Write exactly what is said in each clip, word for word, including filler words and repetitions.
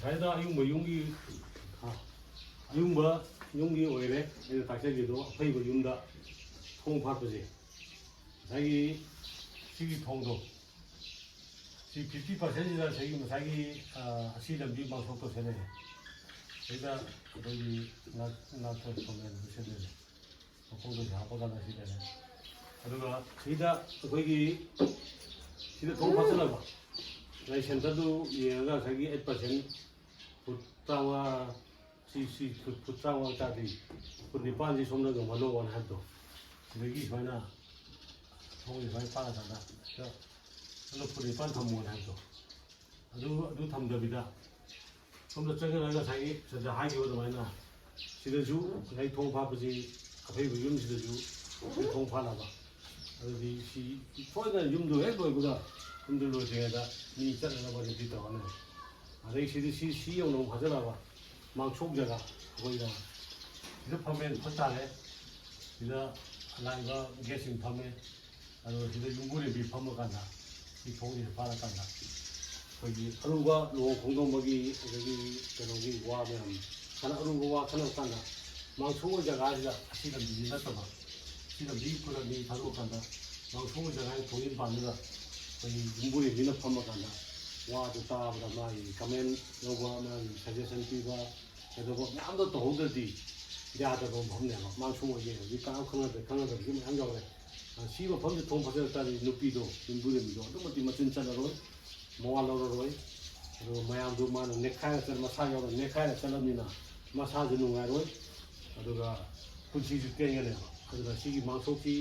ꯍꯥꯏꯗ ꯑꯌꯨꯝꯕ ꯌꯨꯝꯒꯤ ꯑ, ꯑꯌꯨꯝꯕ ꯌꯨꯝꯒꯤ ꯑꯣꯏꯔꯦ꯫ ꯑꯩꯅ ꯇꯥꯛꯆꯒꯦꯗꯣ ꯑꯐꯩꯕ ꯌꯨꯝꯗ ꯊꯣꯡ ꯐꯥꯠꯄꯁꯦ, ꯉꯁꯥꯏꯒꯤ ꯁꯤꯒꯤ ꯊꯣꯡꯗꯣ, ꯁꯤ ꯐꯤꯐꯇꯤ ꯄꯥꯔꯁꯦꯟꯁꯤꯗ ꯉꯁꯥꯏꯒꯤ ꯉꯁꯥꯏꯒꯤ ꯑ, ꯑꯁꯤ ꯂꯝꯕꯤ ꯃꯥꯡꯊꯣꯛ ꯇꯧꯁꯜꯂꯛꯑꯦ꯫ ꯁꯤꯗ ꯑꯩꯈꯣꯏꯒꯤ ꯅꯥ- ꯅꯥꯊꯣꯏ ꯀꯣꯃꯦꯟ ꯂꯣꯏꯁꯤꯜꯂꯦ꯫ ꯃꯈꯣꯡꯗꯁꯨ ꯍꯥꯞꯄꯀꯥꯟꯗ ꯁꯤꯗꯅꯦ꯫ ꯑꯗꯨꯒ ꯁꯤꯗ ꯑꯩꯈꯣꯏꯒꯤ ꯁꯤꯗ ꯊꯣꯡ ꯐꯥꯠꯆꯜꯂꯕ ꯉꯁꯥꯏ ꯁꯦꯟꯇꯔꯗꯨ ꯌꯦꯡꯉꯒ ꯉꯁꯥꯏꯒꯤ ꯑꯩꯠ ꯄꯥꯔꯁꯦꯟ, ꯐꯨꯠ ꯇꯔꯥꯃꯉꯥ, ꯁꯤ ꯁꯤ ꯐꯨꯠ ꯐꯨꯠ ꯇꯔꯥꯃꯉꯥ ꯇꯥꯗ꯭ꯔꯤ, ꯐꯨꯠ ꯅꯤꯄꯥꯟꯁꯤ ꯁꯣꯝꯗ ꯉꯝꯍꯜꯂꯣꯅ ꯍꯥꯏꯕꯗꯣ, ꯁꯤꯗꯒꯤ ꯁꯨꯃꯥꯏꯅ ꯊꯣꯡꯁꯦ ꯁꯨꯃꯥꯏꯅ ꯐꯥꯠꯂꯀꯥꯟꯗ ꯁꯤꯗ ꯁꯣꯝꯗ ꯐꯨꯠ ꯅꯤꯄꯥꯟ ꯊꯝꯃꯣꯅ ꯍꯥꯏꯕꯗꯣ, ꯑꯗꯨ ꯑꯗꯨ ꯊꯝꯗꯕꯤꯗ ꯁꯣꯝꯗ ꯆꯪꯁꯤꯜꯂꯒ ꯉꯁꯥꯏꯒꯤ ꯁꯤꯗ ꯍꯥꯏꯈꯤꯕ ꯑꯗꯨꯃꯥꯏꯅ ꯁꯤꯗꯁꯨ ꯉꯁꯥꯏ ꯊꯣꯡ ꯐꯥꯠꯄꯁꯤ ꯑꯐꯩꯕ ꯌꯨꯝꯁꯤꯗꯁꯨ ꯁꯤꯗ ꯊꯣꯡ ꯐꯥꯠꯅꯕ꯫ ꯑꯗꯨꯗꯤ ꯁꯤ ꯁꯣꯏꯗꯅ ꯌꯨꯝꯗꯨ ꯍꯦꯛ ꯂꯣꯏꯕꯒ, ꯌꯨꯝꯗꯨ ꯂꯣꯏꯗ꯭ꯔꯤꯉꯩꯗ ꯃꯤ ꯆꯠꯅꯅꯕ ꯔꯦꯗꯤ ꯇꯧꯔꯅꯤ꯫ ꯑꯗꯩ ꯁꯤꯗꯤ ꯁꯤ ꯁꯤ ꯌꯧꯅ ꯑꯃꯨꯛ ꯐꯥꯖꯤꯜꯂꯛꯑꯕ ꯃꯥꯡꯁꯣꯛ ꯖꯒꯥ ꯑꯩꯈꯣꯏꯅ ꯁꯤꯗ ꯐꯝꯃꯦꯅ ꯐꯠ ꯇꯥꯔꯦ꯫ ꯁꯤꯗ ꯂꯥꯛꯏꯕ ꯒꯦꯁꯁꯤꯡ ꯐꯝꯃꯦ꯫ ꯑꯗꯨꯒ ꯁꯤꯗ ꯌꯨꯝꯕꯨꯔꯦꯝꯕꯤ ꯐꯝꯃꯀꯥꯟꯗ, ꯁꯤ ꯊꯣꯡꯁꯤꯗ ꯐꯥꯔꯀꯥꯟꯗ ꯑꯩꯈꯣꯏꯒꯤ ꯑꯔꯨꯕ ꯂꯨꯍꯣꯡ ꯈꯣꯡꯗꯣꯡꯕꯒꯤ, ꯑꯗꯒꯤ ꯀꯩꯅꯣꯒꯤ ꯋꯥ ꯃꯌꯥꯝ, ꯈꯟꯅ ꯑꯔꯨꯕ ꯋꯥ ꯈꯟꯅꯕ ꯀꯥꯟꯗ ꯃꯥꯡꯁꯣꯛ ꯖꯒꯥꯁꯤꯗ ꯑꯁꯤ ꯂꯝꯕꯤꯁꯤ ꯅꯠꯇꯕ, ꯁꯤ ꯂꯝꯕꯤ ꯈꯨꯔ ꯃꯤ ꯊꯥꯗꯣꯛꯑꯀꯥꯟꯗ ꯃꯥꯡꯁꯣꯛ ꯖꯒꯥꯒꯤ ꯊꯣꯡꯖꯤꯟ ꯄꯥꯟꯗꯨꯗ ꯑꯩꯈꯣꯏꯒꯤ ꯌꯨꯝꯕꯨꯔꯦꯝꯕꯤꯅ ꯐꯝꯃꯀꯥꯟꯗ ꯋꯥꯗꯨ ꯇꯥꯕꯗ ꯃꯥꯒꯤ ꯀꯃꯦꯟ ꯂꯧꯕ, ꯃꯥꯒꯤ ꯁꯖꯦꯁꯟ ꯄꯤꯕ, ꯀꯩꯗꯧꯕ ꯃꯌꯥꯝꯗꯣ ꯇꯧꯍꯧꯗ꯭ꯔꯗꯤ ꯌꯥꯗꯕ ꯃꯐꯝꯅꯦꯕ꯫ ꯃꯥꯡꯁꯣꯛ ꯑꯣꯏꯌꯦ ꯍꯧꯖꯤꯛ ꯀꯅꯥꯝ ꯈꯪꯅꯗ꯭ꯔꯦ, ꯈꯪꯅꯗꯕꯁꯨ ꯃꯌꯥꯝ ꯌꯥꯎꯔꯦ꯫ ꯑ, ꯁꯤ ꯃꯐꯝꯁꯦ ꯊꯣꯡ ꯐꯖꯅ ꯇꯥꯔꯗꯤ ꯅꯨꯄꯤꯗꯣ, ꯌꯨꯝꯕꯨꯔꯦꯝꯕꯤꯗꯣ ꯑꯗꯨꯛ ꯃꯇꯤꯛ ꯃꯆꯤꯟ ꯆꯠꯂꯔꯣꯏ, ꯃꯋꯥ ꯂꯧꯔꯔꯣꯏ꯫ ꯑꯗꯨꯒ ꯃꯌꯥꯝꯗꯣ ꯃꯥꯅ ꯅꯦꯠꯈꯥꯏꯔ ꯆꯠ-, ꯃꯁꯥ ꯌꯥꯎꯅ ꯅꯦꯠꯈꯥꯏꯔ ꯆꯠꯂꯕꯅꯤꯅ ꯃꯁꯥꯁꯨ ꯅꯨꯡꯉꯥꯏꯔꯣꯏ, ꯑꯗꯨꯒ ꯄꯨꯟꯁꯤꯁꯨ ꯇꯦꯟꯒꯅꯦꯕ꯫ ꯑꯗꯨꯅ ꯁꯤꯒꯤ ꯃꯥꯡꯁꯣꯛꯀꯤ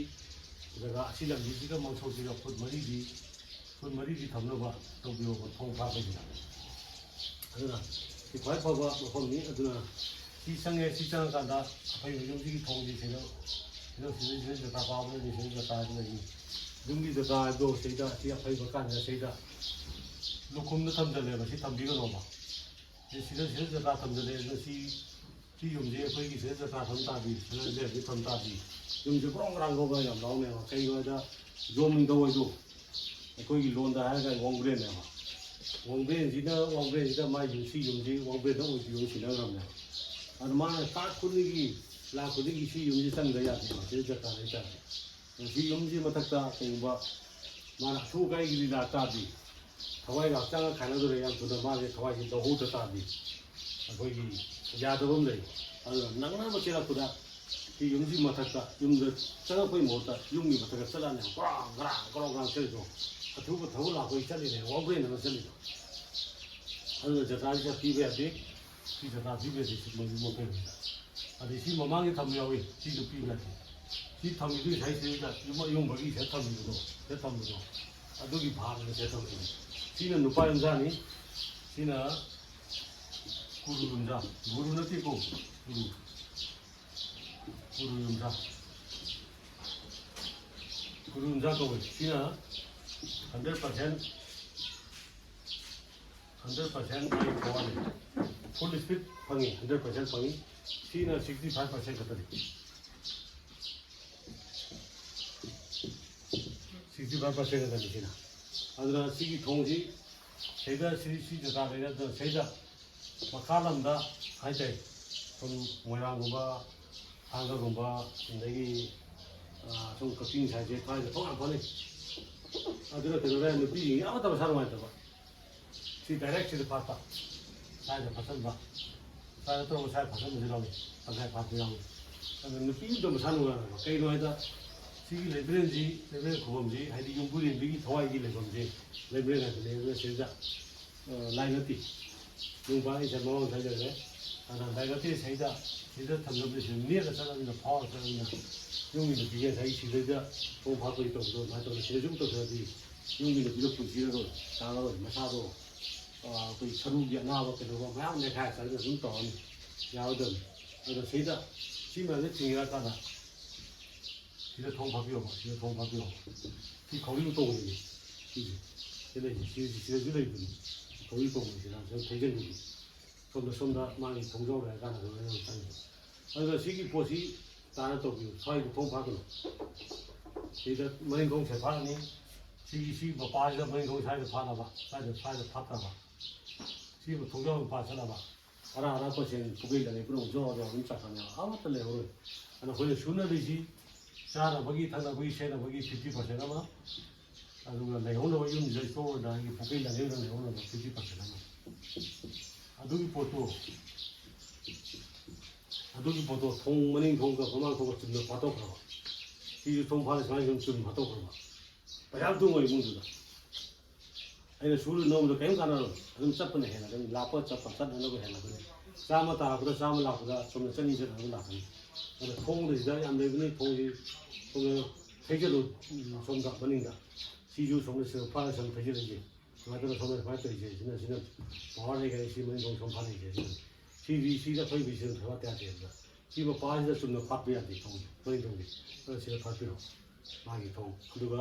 ꯖꯒꯥ ꯑꯁꯤ, ꯂꯝꯕꯤꯁꯤꯒ ꯃꯥꯡꯁꯣꯛꯁꯤꯒ ꯐꯨꯠ ꯃꯔꯤꯗꯤ, ꯐꯨꯠ ꯃꯔꯤꯗꯤ ꯊꯝꯅꯕ ꯇꯧꯕꯤꯌꯣꯕ ꯊꯣꯡ ꯐꯥꯠꯄꯒꯤꯗ꯫ ꯑꯗꯨꯅ ꯁꯤ ꯈ꯭ꯋꯥꯏ ꯐꯕ ꯃꯐꯝꯅꯤ꯫ ꯑꯗꯨꯅ ꯁꯤ ꯆꯪꯉꯦ, ꯁꯤ ꯆꯪꯉꯀꯥꯟꯗ ꯑꯩꯈꯣꯏ ꯌꯨꯝꯁꯤꯒꯤ ꯊꯣꯡꯁꯤ ꯁꯤꯗ, ꯁꯤꯗ, ꯁꯤꯗ, ꯁꯤꯗ ꯖꯒꯥ ꯄꯥꯕ ꯂꯩ, ꯁꯤꯗ ꯖꯒꯥ ꯍꯥꯏꯕ ꯂꯩ꯫ ꯌꯨꯝꯒꯤ ꯖꯒꯥ ꯍꯥꯏꯕꯗꯣ ꯁꯤꯗ, ꯁꯤ ꯑꯐꯩꯕ ꯀꯥꯟꯗ ꯁꯤꯗ ꯂꯨꯈꯨꯝꯗ ꯊꯝꯖꯜꯂꯦꯕ, ꯁꯤ ꯊꯝꯕꯤꯒꯅꯣꯕ꯫ ꯁꯤ ꯁꯤꯗ, ꯁꯤꯗ ꯖꯒꯥ ꯊꯝꯖꯜꯂꯦ꯫ ꯑꯗꯨꯅ ꯁꯤ, ꯁꯤ ꯌꯨꯝꯁꯦ ꯑꯩꯈꯣꯏꯒꯤ ꯁꯤꯗ ꯖꯒꯥ ꯊꯝ ꯇꯥꯔꯗꯤ, ꯁꯅꯥ ꯖꯒꯥꯁꯦ ꯊꯝ ꯇꯥꯔꯗꯤ, ꯌꯨꯝꯁꯦ ꯒ꯭ꯔꯣꯡ ꯒ꯭ꯔꯥꯡ ꯒ꯭ꯔꯣꯡ ꯒ꯭ꯔꯥꯡ ꯌꯥꯝ ꯂꯥꯎꯅꯦꯕ꯫ ꯀꯩꯒꯤꯅꯣ ꯍꯥꯏꯗ ꯖꯣꯃꯤꯡ ꯇꯧꯋꯦꯗꯣ, ꯑꯩꯈꯣꯏꯒꯤ ꯂꯣꯟꯗ ꯍꯥꯏꯔꯒ ꯋꯥꯡꯕ꯭ꯔꯦꯟꯅꯦꯕ꯫ ꯋꯥꯡꯕ꯭ꯔꯦꯟꯁꯤꯅ, ꯋꯥꯡꯕ꯭ꯔꯦꯟꯁꯤꯗ ꯃꯥꯏ ꯌꯨꯝ, ꯁꯤ ꯌꯨꯝꯁꯤ ꯋꯥꯡꯕ꯭ꯔꯦꯟꯗ ꯑꯣꯏꯕꯤꯌꯨ ꯁꯤꯟꯅꯈ꯭ꯔꯕꯅꯦ꯫ ꯑꯗꯨ ꯃꯥꯅ ꯀꯥ ꯈꯨꯗꯤꯡꯒꯤ, ꯂꯥꯛ ꯈꯨꯗꯤꯡꯒꯤ ꯁꯤ ꯌꯨꯝꯁꯤ ꯆꯪꯗ ꯌꯥꯗꯦ, ꯃꯁꯤꯗ ꯖꯒꯥ ꯂꯩꯇꯥꯔꯦ꯫ ꯃꯁꯤ ꯌꯨꯝꯁꯤ ꯃꯊꯛꯇ ꯀꯩꯒꯨꯝꯕ ꯃꯥꯅ ꯑꯊꯨ ꯑꯀꯥꯏꯒꯤ ꯂꯤꯂꯥ ꯇꯥꯔꯗꯤ, ꯊꯋꯥꯏ ꯉꯥꯛ ꯆꯪꯉ ꯈꯥꯏꯅꯗꯣꯔꯦ, ꯌꯥꯝ ꯊꯨꯅ ꯃꯥꯁꯦ ꯊꯋꯥꯏꯁꯦ ꯂꯧꯍꯧꯗ ꯇꯥꯔꯗꯤ ꯑꯩꯈꯣꯏꯒꯤ ꯌꯥꯗꯕ ꯑꯃ ꯂꯩ꯫ ꯑꯗꯨꯅ ꯅꯪꯅꯕ ꯆꯦꯜꯂꯛꯄꯗ ꯁꯤ ꯌꯨꯝꯁꯤ ꯃꯊꯛꯇ, ꯌꯨꯝꯗ ꯆꯪꯉꯛꯄꯒꯤ ꯃꯍꯨꯠꯇ ꯌꯨꯝꯒꯤ ꯃꯊꯛꯇ ꯆꯠꯂꯛꯑꯅꯦ, ꯒ꯭ꯔꯥꯡ ꯒ꯭ꯔꯥꯡ ꯒ꯭ꯔꯥꯡ ꯒ꯭ꯔꯥꯡ ꯆꯠꯂꯤꯗꯣ꯫ ꯑꯊꯨꯕ ꯊꯕꯛ ꯂꯥꯛꯄꯒꯤ ꯆꯠꯂꯤꯅꯦ, ꯋꯥꯡꯕ꯭ꯔꯦꯟ ꯑꯃ ꯆꯠꯂꯤꯗꯣ꯫ ꯑꯗꯨꯅ ꯖꯇ꯭ꯔꯥꯁꯤ ꯄꯤꯕ ꯌꯥꯗꯦ꯫ ꯁꯤ ꯖꯇ꯭ꯔꯥ ꯄꯤꯕ ꯌꯥꯗꯦ, ꯁꯤ ꯃꯣꯏ ꯃꯈꯩꯅ꯫ ꯑꯗꯩ ꯁꯤ ꯃꯃꯥꯡꯒꯤ ꯊꯝꯕ ꯌꯥꯎꯏ, ꯁꯤꯁꯨ ꯄꯤꯕ ꯌꯥꯗꯦ꯫ ꯁꯤ ꯊꯝꯃꯤꯗꯨ ꯉꯁꯥꯏ ꯁꯤꯗ ꯌꯨꯝ ꯑꯌꯣꯡꯕꯒꯤ ꯁꯤꯗ ꯊꯝꯃꯤꯕꯗꯣ, ꯁꯤꯗ ꯊꯝꯕꯗꯣ, ꯑꯗꯨꯒꯤ ꯐꯥꯔꯒ ꯁꯤꯗ ꯊꯝꯃꯤꯅꯤ꯫ ꯁꯤꯅ ꯅꯨꯄꯥ ꯌꯨꯝꯖꯥꯅꯤ, ꯁꯤꯅ ꯒꯨꯔꯨ ꯌꯨꯝꯖꯥ, ꯒꯨꯔꯨ ꯅꯠꯇꯦꯀꯣ, ꯒꯨꯔꯨ, ꯒꯨꯔꯨ ꯌꯨꯝꯖꯥ, ꯒꯨꯔꯨ ꯌꯨꯝꯖꯥ ꯀꯧꯋꯦ꯫ ꯁꯤꯅ ꯍꯟꯗ꯭ꯔꯦꯠ ꯄꯥꯔꯁꯦꯟ, ꯍꯟꯗ꯭ꯔꯦꯠ ꯄꯥꯔꯁꯦꯟ ꯃꯥꯒꯤ ꯄꯋꯥꯔꯅꯤ꯫ ꯐꯨꯜ ꯁ꯭ꯄꯤꯠ ꯐꯪꯉꯤ, ꯍꯟꯗ꯭ꯔꯦꯠ ꯄꯥꯔꯁꯦꯟ ꯐꯪꯉꯤ꯫ ꯁꯤꯅ ꯁꯤꯛꯁꯇꯤ ꯐꯥꯏꯚ ꯄꯥꯔꯁꯦꯟ ꯈꯛꯇꯅꯤ꯫ ꯁꯤꯛꯁꯇꯤ ꯐꯥꯏꯚ ꯄꯥꯔꯁꯦꯟ ꯈꯛꯇꯅꯤ ꯁꯤꯅ꯫ ꯑꯗꯨꯅ ꯁꯤꯒꯤ ꯊꯣꯡꯁꯤ ꯁꯤꯗ, ꯁꯤ, ꯁꯤ ꯖꯒꯥ ꯂꯩꯔꯦ꯫ ꯑꯗꯨꯅ ꯁꯤꯗ ꯃꯈꯥ ꯂꯝꯗ ꯍꯥꯏꯇꯥꯔꯦ, ꯁꯨꯝ ꯃꯣꯏꯔꯥꯡꯒꯨꯝꯕ, ꯊꯥꯡꯒꯒꯨꯝꯕ, ꯑꯗꯒꯤ, ꯑ, ꯁꯨꯝ ꯀꯛꯆꯤꯡ ꯁꯥꯏꯠꯁꯦ ꯊꯋꯥꯏꯗ ꯊꯣꯛ ꯌꯥꯝ ꯐꯅꯤ꯫ ꯑꯗꯨꯅ ꯀꯩꯗꯧꯔꯦ, ꯅꯨꯄꯤꯁꯤꯡ ꯑꯃꯠꯇ ꯃꯁꯥ ꯅꯨꯡꯉꯥꯏꯇꯕ꯫ ꯁꯤ ꯗꯥꯏꯔꯦꯛ ꯁꯤꯗ ꯐꯥꯠꯄ, ꯁ꯭ꯋꯥꯏꯗ ꯐꯥꯠꯆꯟꯕ, ꯁ꯭ꯋꯥꯏꯗ ꯇꯧꯔꯒ ꯁ꯭ꯋꯥꯏꯗ ꯐꯥꯠꯆꯟꯕꯁꯨ ꯌꯥꯎꯏ, ꯇꯪꯈꯥꯏ ꯐꯥꯠꯄ ꯌꯥꯎꯏ꯫ ꯑꯗꯨ ꯅꯨꯄꯤ ꯑꯃꯇ ꯃꯁꯥ ꯅꯨꯡꯉꯥꯏꯔꯕ꯫ ꯀꯩꯅꯣ ꯍꯥꯏꯗ, ꯁꯤꯒꯤ ꯂꯩꯕ꯭ꯔꯦꯟꯁꯤ, ꯂꯩꯕ꯭ꯔꯦꯟ ꯈꯨꯕꯝꯁꯤ, ꯍꯥꯏꯗꯤ ꯌꯨꯝꯕꯨꯔꯦꯝꯕꯤꯒꯤ ꯊꯋꯥꯏꯒꯤ ꯂꯩꯐꯝꯁꯤ ꯂꯩꯕ꯭ꯔꯦꯟ ꯍꯥꯏꯕꯅꯤ꯫ ꯑꯗꯨꯅ ꯁꯤꯗ, ꯑ, ꯂꯥꯏ ꯅꯠꯇꯦ꯫ ꯅꯣꯡꯄꯥꯟ ꯏꯆꯟ ꯃꯃꯥꯡ ꯍꯥꯏꯖꯔꯦ꯫ ꯑꯗ ꯂꯥꯏ ꯅꯠꯇꯦ ꯁꯤꯗ, ꯁꯤꯗ ꯊꯝꯖꯕꯁꯤ ꯅꯦꯛꯑ ꯆꯠꯂꯕꯅꯤꯅ, ꯐꯥꯎꯔ ꯆꯠꯂꯕꯅꯤꯅ, ꯌꯨꯝꯒꯤ ꯅꯨꯄꯤꯁꯦ ꯉꯁꯥꯏꯒꯤ ꯁꯤꯗꯩꯗ ꯊꯣꯡ ꯐꯥꯛꯄꯒꯤ ꯇꯧꯕꯗꯣ ꯑꯗꯨꯃꯥꯏꯅ ꯇꯧꯗꯅ ꯁꯤꯗ ꯁꯨꯝ ꯇꯧꯁꯤꯜꯂꯗꯤ ꯌꯨꯝꯒꯤ ꯅꯨꯄꯤꯗꯣ ꯄꯨꯟꯁꯤꯔꯔꯣꯏ, ꯇꯥꯡꯉꯔꯣꯏ꯫ ꯃꯁꯥꯗꯣ, ꯑ, ꯑꯩꯈꯣꯏ ꯁꯔꯨꯒꯤ ꯑꯅꯥꯕ ꯀꯩꯗꯧꯕ ꯃꯌꯥꯝ ꯅꯦꯈꯥꯏ ꯆꯠꯂꯒ ꯑꯗꯨꯝ ꯇꯧꯔꯅꯤ, ꯌꯥꯔꯣꯏꯗꯕꯅꯤ꯫ ꯑꯗꯣ ꯁꯤꯗ ꯁꯤ ꯃꯌꯥꯝꯁꯦ ꯊꯤꯡꯉꯤꯔꯀꯥꯟꯗ ꯁꯤꯗ ꯊꯣꯡ ꯐꯥꯛꯄꯤꯌꯣꯕ, ꯁꯤꯗ ꯊꯣꯡ ꯐꯥꯛꯄꯤꯌꯣꯕ꯫ ꯁꯤ ꯈꯧꯔꯤ ꯎꯇꯣꯡꯅꯤꯅꯦ꯫ ꯁꯤꯁꯦ꯫ ꯁꯤ ꯂꯩꯁꯦ꯫ ꯁꯤ, ꯁꯤꯗꯁꯨ ꯂꯩꯕꯅꯤ꯫ ꯈꯧꯔꯤ ꯎꯇꯣꯡꯅꯤ ꯁꯤꯗ꯫ ꯁꯤꯗ ꯊꯩꯖꯤꯟꯕꯤꯅꯤ꯫ ꯁꯣꯝꯗ, ꯁꯣꯝꯗ ꯃꯥꯒꯤ ꯈꯣꯡꯖꯥꯎ ꯂꯩꯔꯀꯥꯟꯗ ꯑꯗꯨꯃꯥꯏꯅ ꯑꯗꯨꯝ ꯆꯪꯉꯤ꯫ ꯑꯗꯨꯅ ꯁꯤꯒꯤ ꯄꯣꯠꯁꯤ ꯇꯥꯅ ꯇꯧꯕꯤꯌꯨ꯫ ꯁ꯭ꯋꯥꯏꯗ ꯊꯣꯡ ꯐꯥꯛꯀꯅꯨ꯫ ꯁꯤꯗ ꯃꯅꯤꯡ ꯊꯣꯡ ꯁꯦ ꯐꯥꯛꯑꯅꯤ꯫ ꯁꯤꯒꯤ ꯁꯤ ꯃꯄꯥꯁꯤꯗ ꯃꯅꯤꯡꯊꯣꯡ ꯁ꯭ꯋꯥꯏꯗ ꯐꯥꯅꯕ, ꯁ꯭ꯋꯥꯏꯗ ꯁ꯭ꯋꯥꯏꯗ ꯐꯠꯇꯕ, ꯁꯤ ꯊꯣꯡꯖꯥꯎ ꯃꯄꯥ ꯆꯠꯅꯕ, ꯑꯔꯥ ꯑꯔꯥ ꯄꯣꯠꯁꯦ ꯄꯨꯈ꯭ꯔꯤ ꯂꯪꯉꯤ ꯄꯨꯔꯥ ꯖꯣꯔ ꯖꯣꯔ ꯑꯗꯨꯝ ꯆꯠꯈ꯭ꯔꯅꯦꯕ, ꯑꯃꯠꯇ ꯂꯩꯍꯧꯔꯣꯏ꯫ ꯑꯗꯨꯅ ꯑꯩꯈꯣꯏꯅ ꯁꯨꯅꯔꯤꯁꯤ ꯆꯥꯅꯕꯒꯤ, ꯊꯛꯅꯕꯒꯤ, ꯁꯦꯠꯅꯕꯒꯤ fifty percent ꯑꯃ, ꯑꯗꯨꯒ ꯂꯩꯍꯧꯅꯕ ꯌꯨꯝꯁꯤꯗ store ꯑꯣꯏꯅ ꯑꯩꯒꯤ ꯄꯨꯈ꯭ꯔꯤ ꯂꯪꯉꯤꯗꯨꯅ ꯂꯩꯍꯧꯅꯕ fifty percent ꯑꯃ꯫ ꯑꯗꯨꯒꯤ ꯄꯣꯠꯇꯣ, ꯑꯗꯨꯒꯤ ꯄꯣꯠꯇꯣ ꯊꯣꯡ ꯃꯅꯤꯡ ꯊꯣꯡꯒ ꯃꯃꯥꯡ ꯊꯣꯡꯒ ꯆꯨꯝꯅ ꯐꯥꯠꯇꯣꯛꯈ꯭ꯔꯕ, ꯁꯤꯁꯨ ꯊꯣꯡ ꯐꯥꯅ ꯁꯨꯃꯥꯏꯅ ꯁꯨꯝ ꯆꯨꯝꯅ ꯐꯥꯠꯇꯣꯛꯈ꯭ꯔꯕ, ꯄꯩꯁꯥ ꯇꯨꯡꯉꯣꯏ ꯏꯃꯨꯡꯗꯨꯗ꯫ ꯑꯩꯅ ꯁꯨꯔ ꯅꯣꯝꯕꯗ ꯀꯔꯤꯝ ꯀꯥꯟꯅꯔꯣꯏ꯫ ꯑꯗꯨꯝ ꯆꯠꯄꯅ ꯍꯦꯜꯂꯛꯀꯅꯤ, ꯂꯥꯞꯄ ꯆꯠꯄ ꯆꯠꯅꯅꯕ ꯍꯦꯜꯂꯛꯀꯅꯤ꯫ ꯆꯥꯝꯃ ꯇꯥꯔꯛꯄꯗ ꯆꯥꯝꯃ ꯂꯥꯛꯄꯗ ꯁꯣꯝꯗ ꯆꯅꯤ ꯆꯠꯅꯕ ꯂꯥꯛꯀꯅꯤ꯫ ꯑꯗ ꯊꯣꯡꯗ ꯁꯤꯗ ꯌꯥꯝ ꯂꯩꯕꯅꯤ, ꯊꯣꯡꯁꯤ ꯁꯣꯝꯗ ꯊꯩꯖꯤꯜꯂꯨ, ꯎꯝ, ꯁꯣꯝꯗ ꯃꯅꯤꯡꯗ꯫ ꯁꯤꯁꯨ ꯁꯣꯝꯗ ꯁꯤꯗ ꯐꯥꯔ ꯁꯣꯝꯗ ꯊꯩꯖꯤꯜꯂꯁꯤ꯫ ꯁꯨꯃꯥꯏꯅ ꯇꯧꯔ ꯁꯣꯝꯗ ꯁꯨꯃꯥꯏꯅ ꯇꯧꯔꯤꯁꯦ, ꯁꯤꯅ, ꯁꯤꯅ power ꯂꯩꯈꯔꯦ, ꯁꯤ ꯃꯅꯤꯡ ꯊꯣꯡ ꯁꯣꯝ ꯐꯥꯔꯛꯏꯁꯦ, ꯁꯤꯅ꯫ ꯁꯤꯗꯤ, ꯁꯤꯗ ꯑꯩꯈꯣꯏ ꯃꯤꯁꯤꯅ ꯊꯕꯛ ꯀꯌꯥ ꯇꯧꯕꯗ ꯁꯤ ꯃꯄꯥꯁꯤꯗ ꯆꯨꯝꯅ ꯐꯥꯠꯄ ꯌꯥꯗꯦ, ꯊꯣꯡꯁꯦ, ꯃꯅꯤꯡ ꯊꯣꯡꯁꯦ꯫ ꯑꯗꯨꯅ ꯁꯤꯗ ꯐꯥꯠꯄꯤꯔꯣ, ꯃꯥꯒꯤ ꯊꯣꯡ꯫ ꯑꯗꯨꯒ,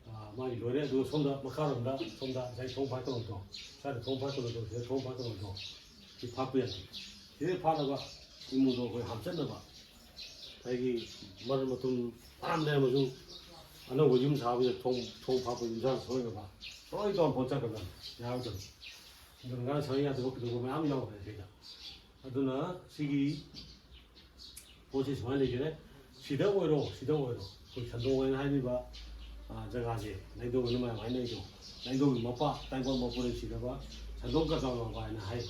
ꯑ, ꯃꯥꯒꯤ ꯂꯣꯏꯔꯦ꯫ ꯑꯗꯨꯒ ꯁꯣꯝꯗ, ꯃꯈꯥꯔꯣꯝꯗ, ꯁꯣꯝꯗ ꯉꯁꯥꯏ ꯊꯣꯡ ꯐꯥꯠ ꯇꯧꯐꯝꯗꯣ, ꯁ꯭ꯋꯥꯏꯗ ꯊꯣꯡ ꯐꯥꯠ ꯇꯧꯐꯝꯗꯣ, ꯁꯤꯗ ꯊꯣꯡ ꯐꯥꯠ ꯇꯧꯐꯝꯗꯣ, ꯁꯤ ꯐꯥꯠꯄ ꯌꯥꯗꯦ꯫ ꯁꯤꯗ ꯐꯥꯠꯂꯒ ꯏꯃꯨꯡꯗꯣ ꯑꯩꯈꯣꯏ ꯍꯥꯞꯆꯟꯅꯕ ꯑꯩꯒꯤ ꯃꯔꯨꯞ ꯃꯇꯨꯡ ꯃꯌꯥꯝ ꯂꯩꯔꯝꯃꯁꯨ, ꯑꯅꯧꯕ ꯌꯨꯝ ꯁꯥꯕꯁꯤꯗ ꯊꯣꯡ, ꯊꯣꯡ ꯐꯥꯠꯄ ꯌꯨꯝꯁꯥ ꯁꯣꯏꯔꯕ, ꯂꯣꯏ ꯇꯧꯔ ꯄꯣꯠ ꯆꯠꯈ꯭ꯔꯗꯕꯅꯤ, ꯌꯥꯔꯣꯏꯗꯕꯅꯤ꯫ ꯑꯗꯨꯅ ꯉꯔꯥꯡ ꯁꯥꯟꯅ ꯌꯥꯗꯕ ꯀꯩꯗꯧꯕ ꯃꯌꯥꯝ ꯌꯥꯎꯈ꯭ꯔꯦ ꯁꯤꯗ꯫ ꯑꯗꯨꯅ ꯁꯤꯒꯤ ꯄꯣꯠꯁꯤ ꯁꯨꯃꯥꯏꯅ ꯂꯩꯖꯔꯦ꯫ ꯁꯤꯗ ꯑꯣꯏꯔꯣ, ꯁꯤꯗ ꯑꯣꯏꯔꯣ, ꯑꯩꯈꯣꯏ ꯁꯟꯗꯣꯡ ꯍꯥꯏꯅ ꯍꯥꯏꯔꯤꯕ, ꯑ, ꯖꯒꯥꯁꯦ, ꯂꯥꯏꯅꯤꯡꯊꯧ ꯍꯥꯏꯅ ꯃꯌꯥꯝ ꯍꯥꯏꯅꯩꯗꯣ, ꯂꯥꯏꯅꯤꯡꯊꯧꯒꯤ ꯃꯄꯥ, ꯇꯥꯏꯕꯪ ꯃꯄꯨꯅ ꯁꯤꯗꯕ ꯁꯟꯗꯣꯡ ꯀꯆꯥꯎ ꯂꯥꯡꯕ ꯍꯥꯏꯅ ꯍꯥꯏ꯫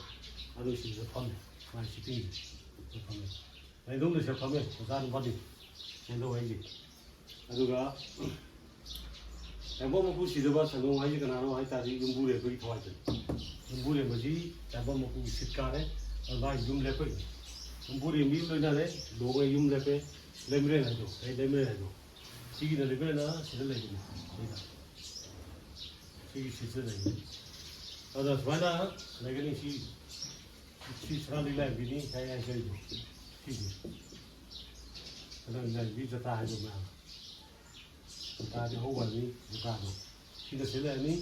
ꯑꯗꯨ ꯁꯤꯗ ꯐꯝꯃꯦ, ꯃꯥꯒꯤ ꯁꯤꯇꯤꯡꯁꯦ ꯁꯤꯗ ꯐꯝꯃꯦ꯫ ꯂꯥꯏꯅꯤꯡꯊꯧꯅ ꯁꯤꯗ ꯐꯝꯃꯦ, ꯃꯆꯥꯅꯨꯄꯥꯗꯤ ꯂꯥꯏꯅꯤꯡꯊꯧ ꯍꯥꯏꯁꯦ꯫ ꯑꯗꯨꯒ ꯇꯥꯏꯕꯪ ꯃꯄꯨ ꯁꯤꯗꯕ ꯁꯟꯗꯣꯡ ꯍꯥꯏꯁꯦ ꯀꯅꯥꯅꯣ ꯍꯥꯏ ꯇꯥꯔꯗꯤ, ꯌꯨꯝꯕꯨꯔꯦꯝꯕꯒꯤ ꯊꯋꯥꯏꯗꯨꯅꯤ꯫ ꯌꯨꯝꯕꯨꯔꯦꯝꯕꯁꯤ ꯇꯥꯏꯕꯪ ꯃꯄꯨꯒꯤ ꯁꯤꯠ ꯀꯥꯔꯦ, ꯑꯗꯨ ꯃꯥꯒꯤ ꯌꯨꯝ ꯂꯦꯞꯄꯛꯏꯅꯤ꯫ ꯌꯨꯝꯕꯨꯔꯦꯝꯕꯤ ꯑꯃ ꯂꯣꯏꯅꯔꯦ, ꯂꯣꯡꯉꯦ ꯌꯨꯝ ꯂꯦꯞꯄꯦ, ꯂꯩꯃꯔꯦꯟ ꯍꯥꯏꯗꯣ, ꯑꯩ ꯂꯩꯃꯔꯦꯟ ꯍꯥꯏꯗꯣ꯫ ꯁꯤꯒꯤꯅ ꯂꯩꯃꯔꯦꯟꯅ ꯁꯤꯗ ꯂꯩꯕꯅꯤ, ꯁꯤꯗ꯫ ꯁꯤꯒꯤ ꯁꯤꯠꯁꯤꯗ ꯂꯩꯕꯅꯤ꯫ ꯑꯗ ꯁꯨꯃꯥꯏꯅ ꯂꯩꯒꯅꯤ, ꯁꯤ, ꯁꯤ ꯁꯅꯥ ꯂꯤꯛꯂꯥꯏꯕꯤꯅꯤ ꯉꯁꯥꯏ ꯍꯥꯏꯖꯔꯤꯗꯣ꯫ ꯁꯤꯁꯦ ꯁꯅꯥ ꯂꯤꯛꯂꯥꯏꯕꯤ ꯖꯇꯥ ꯍꯥꯏꯗꯣ ꯃꯌꯥꯝ꯫ ꯖꯇꯥꯗꯤ ꯍꯧꯕꯅꯤ, ꯖꯇꯥꯗꯣ꯫ ꯁꯤꯗ ꯁꯤꯜꯂꯛꯑꯅꯤ꯫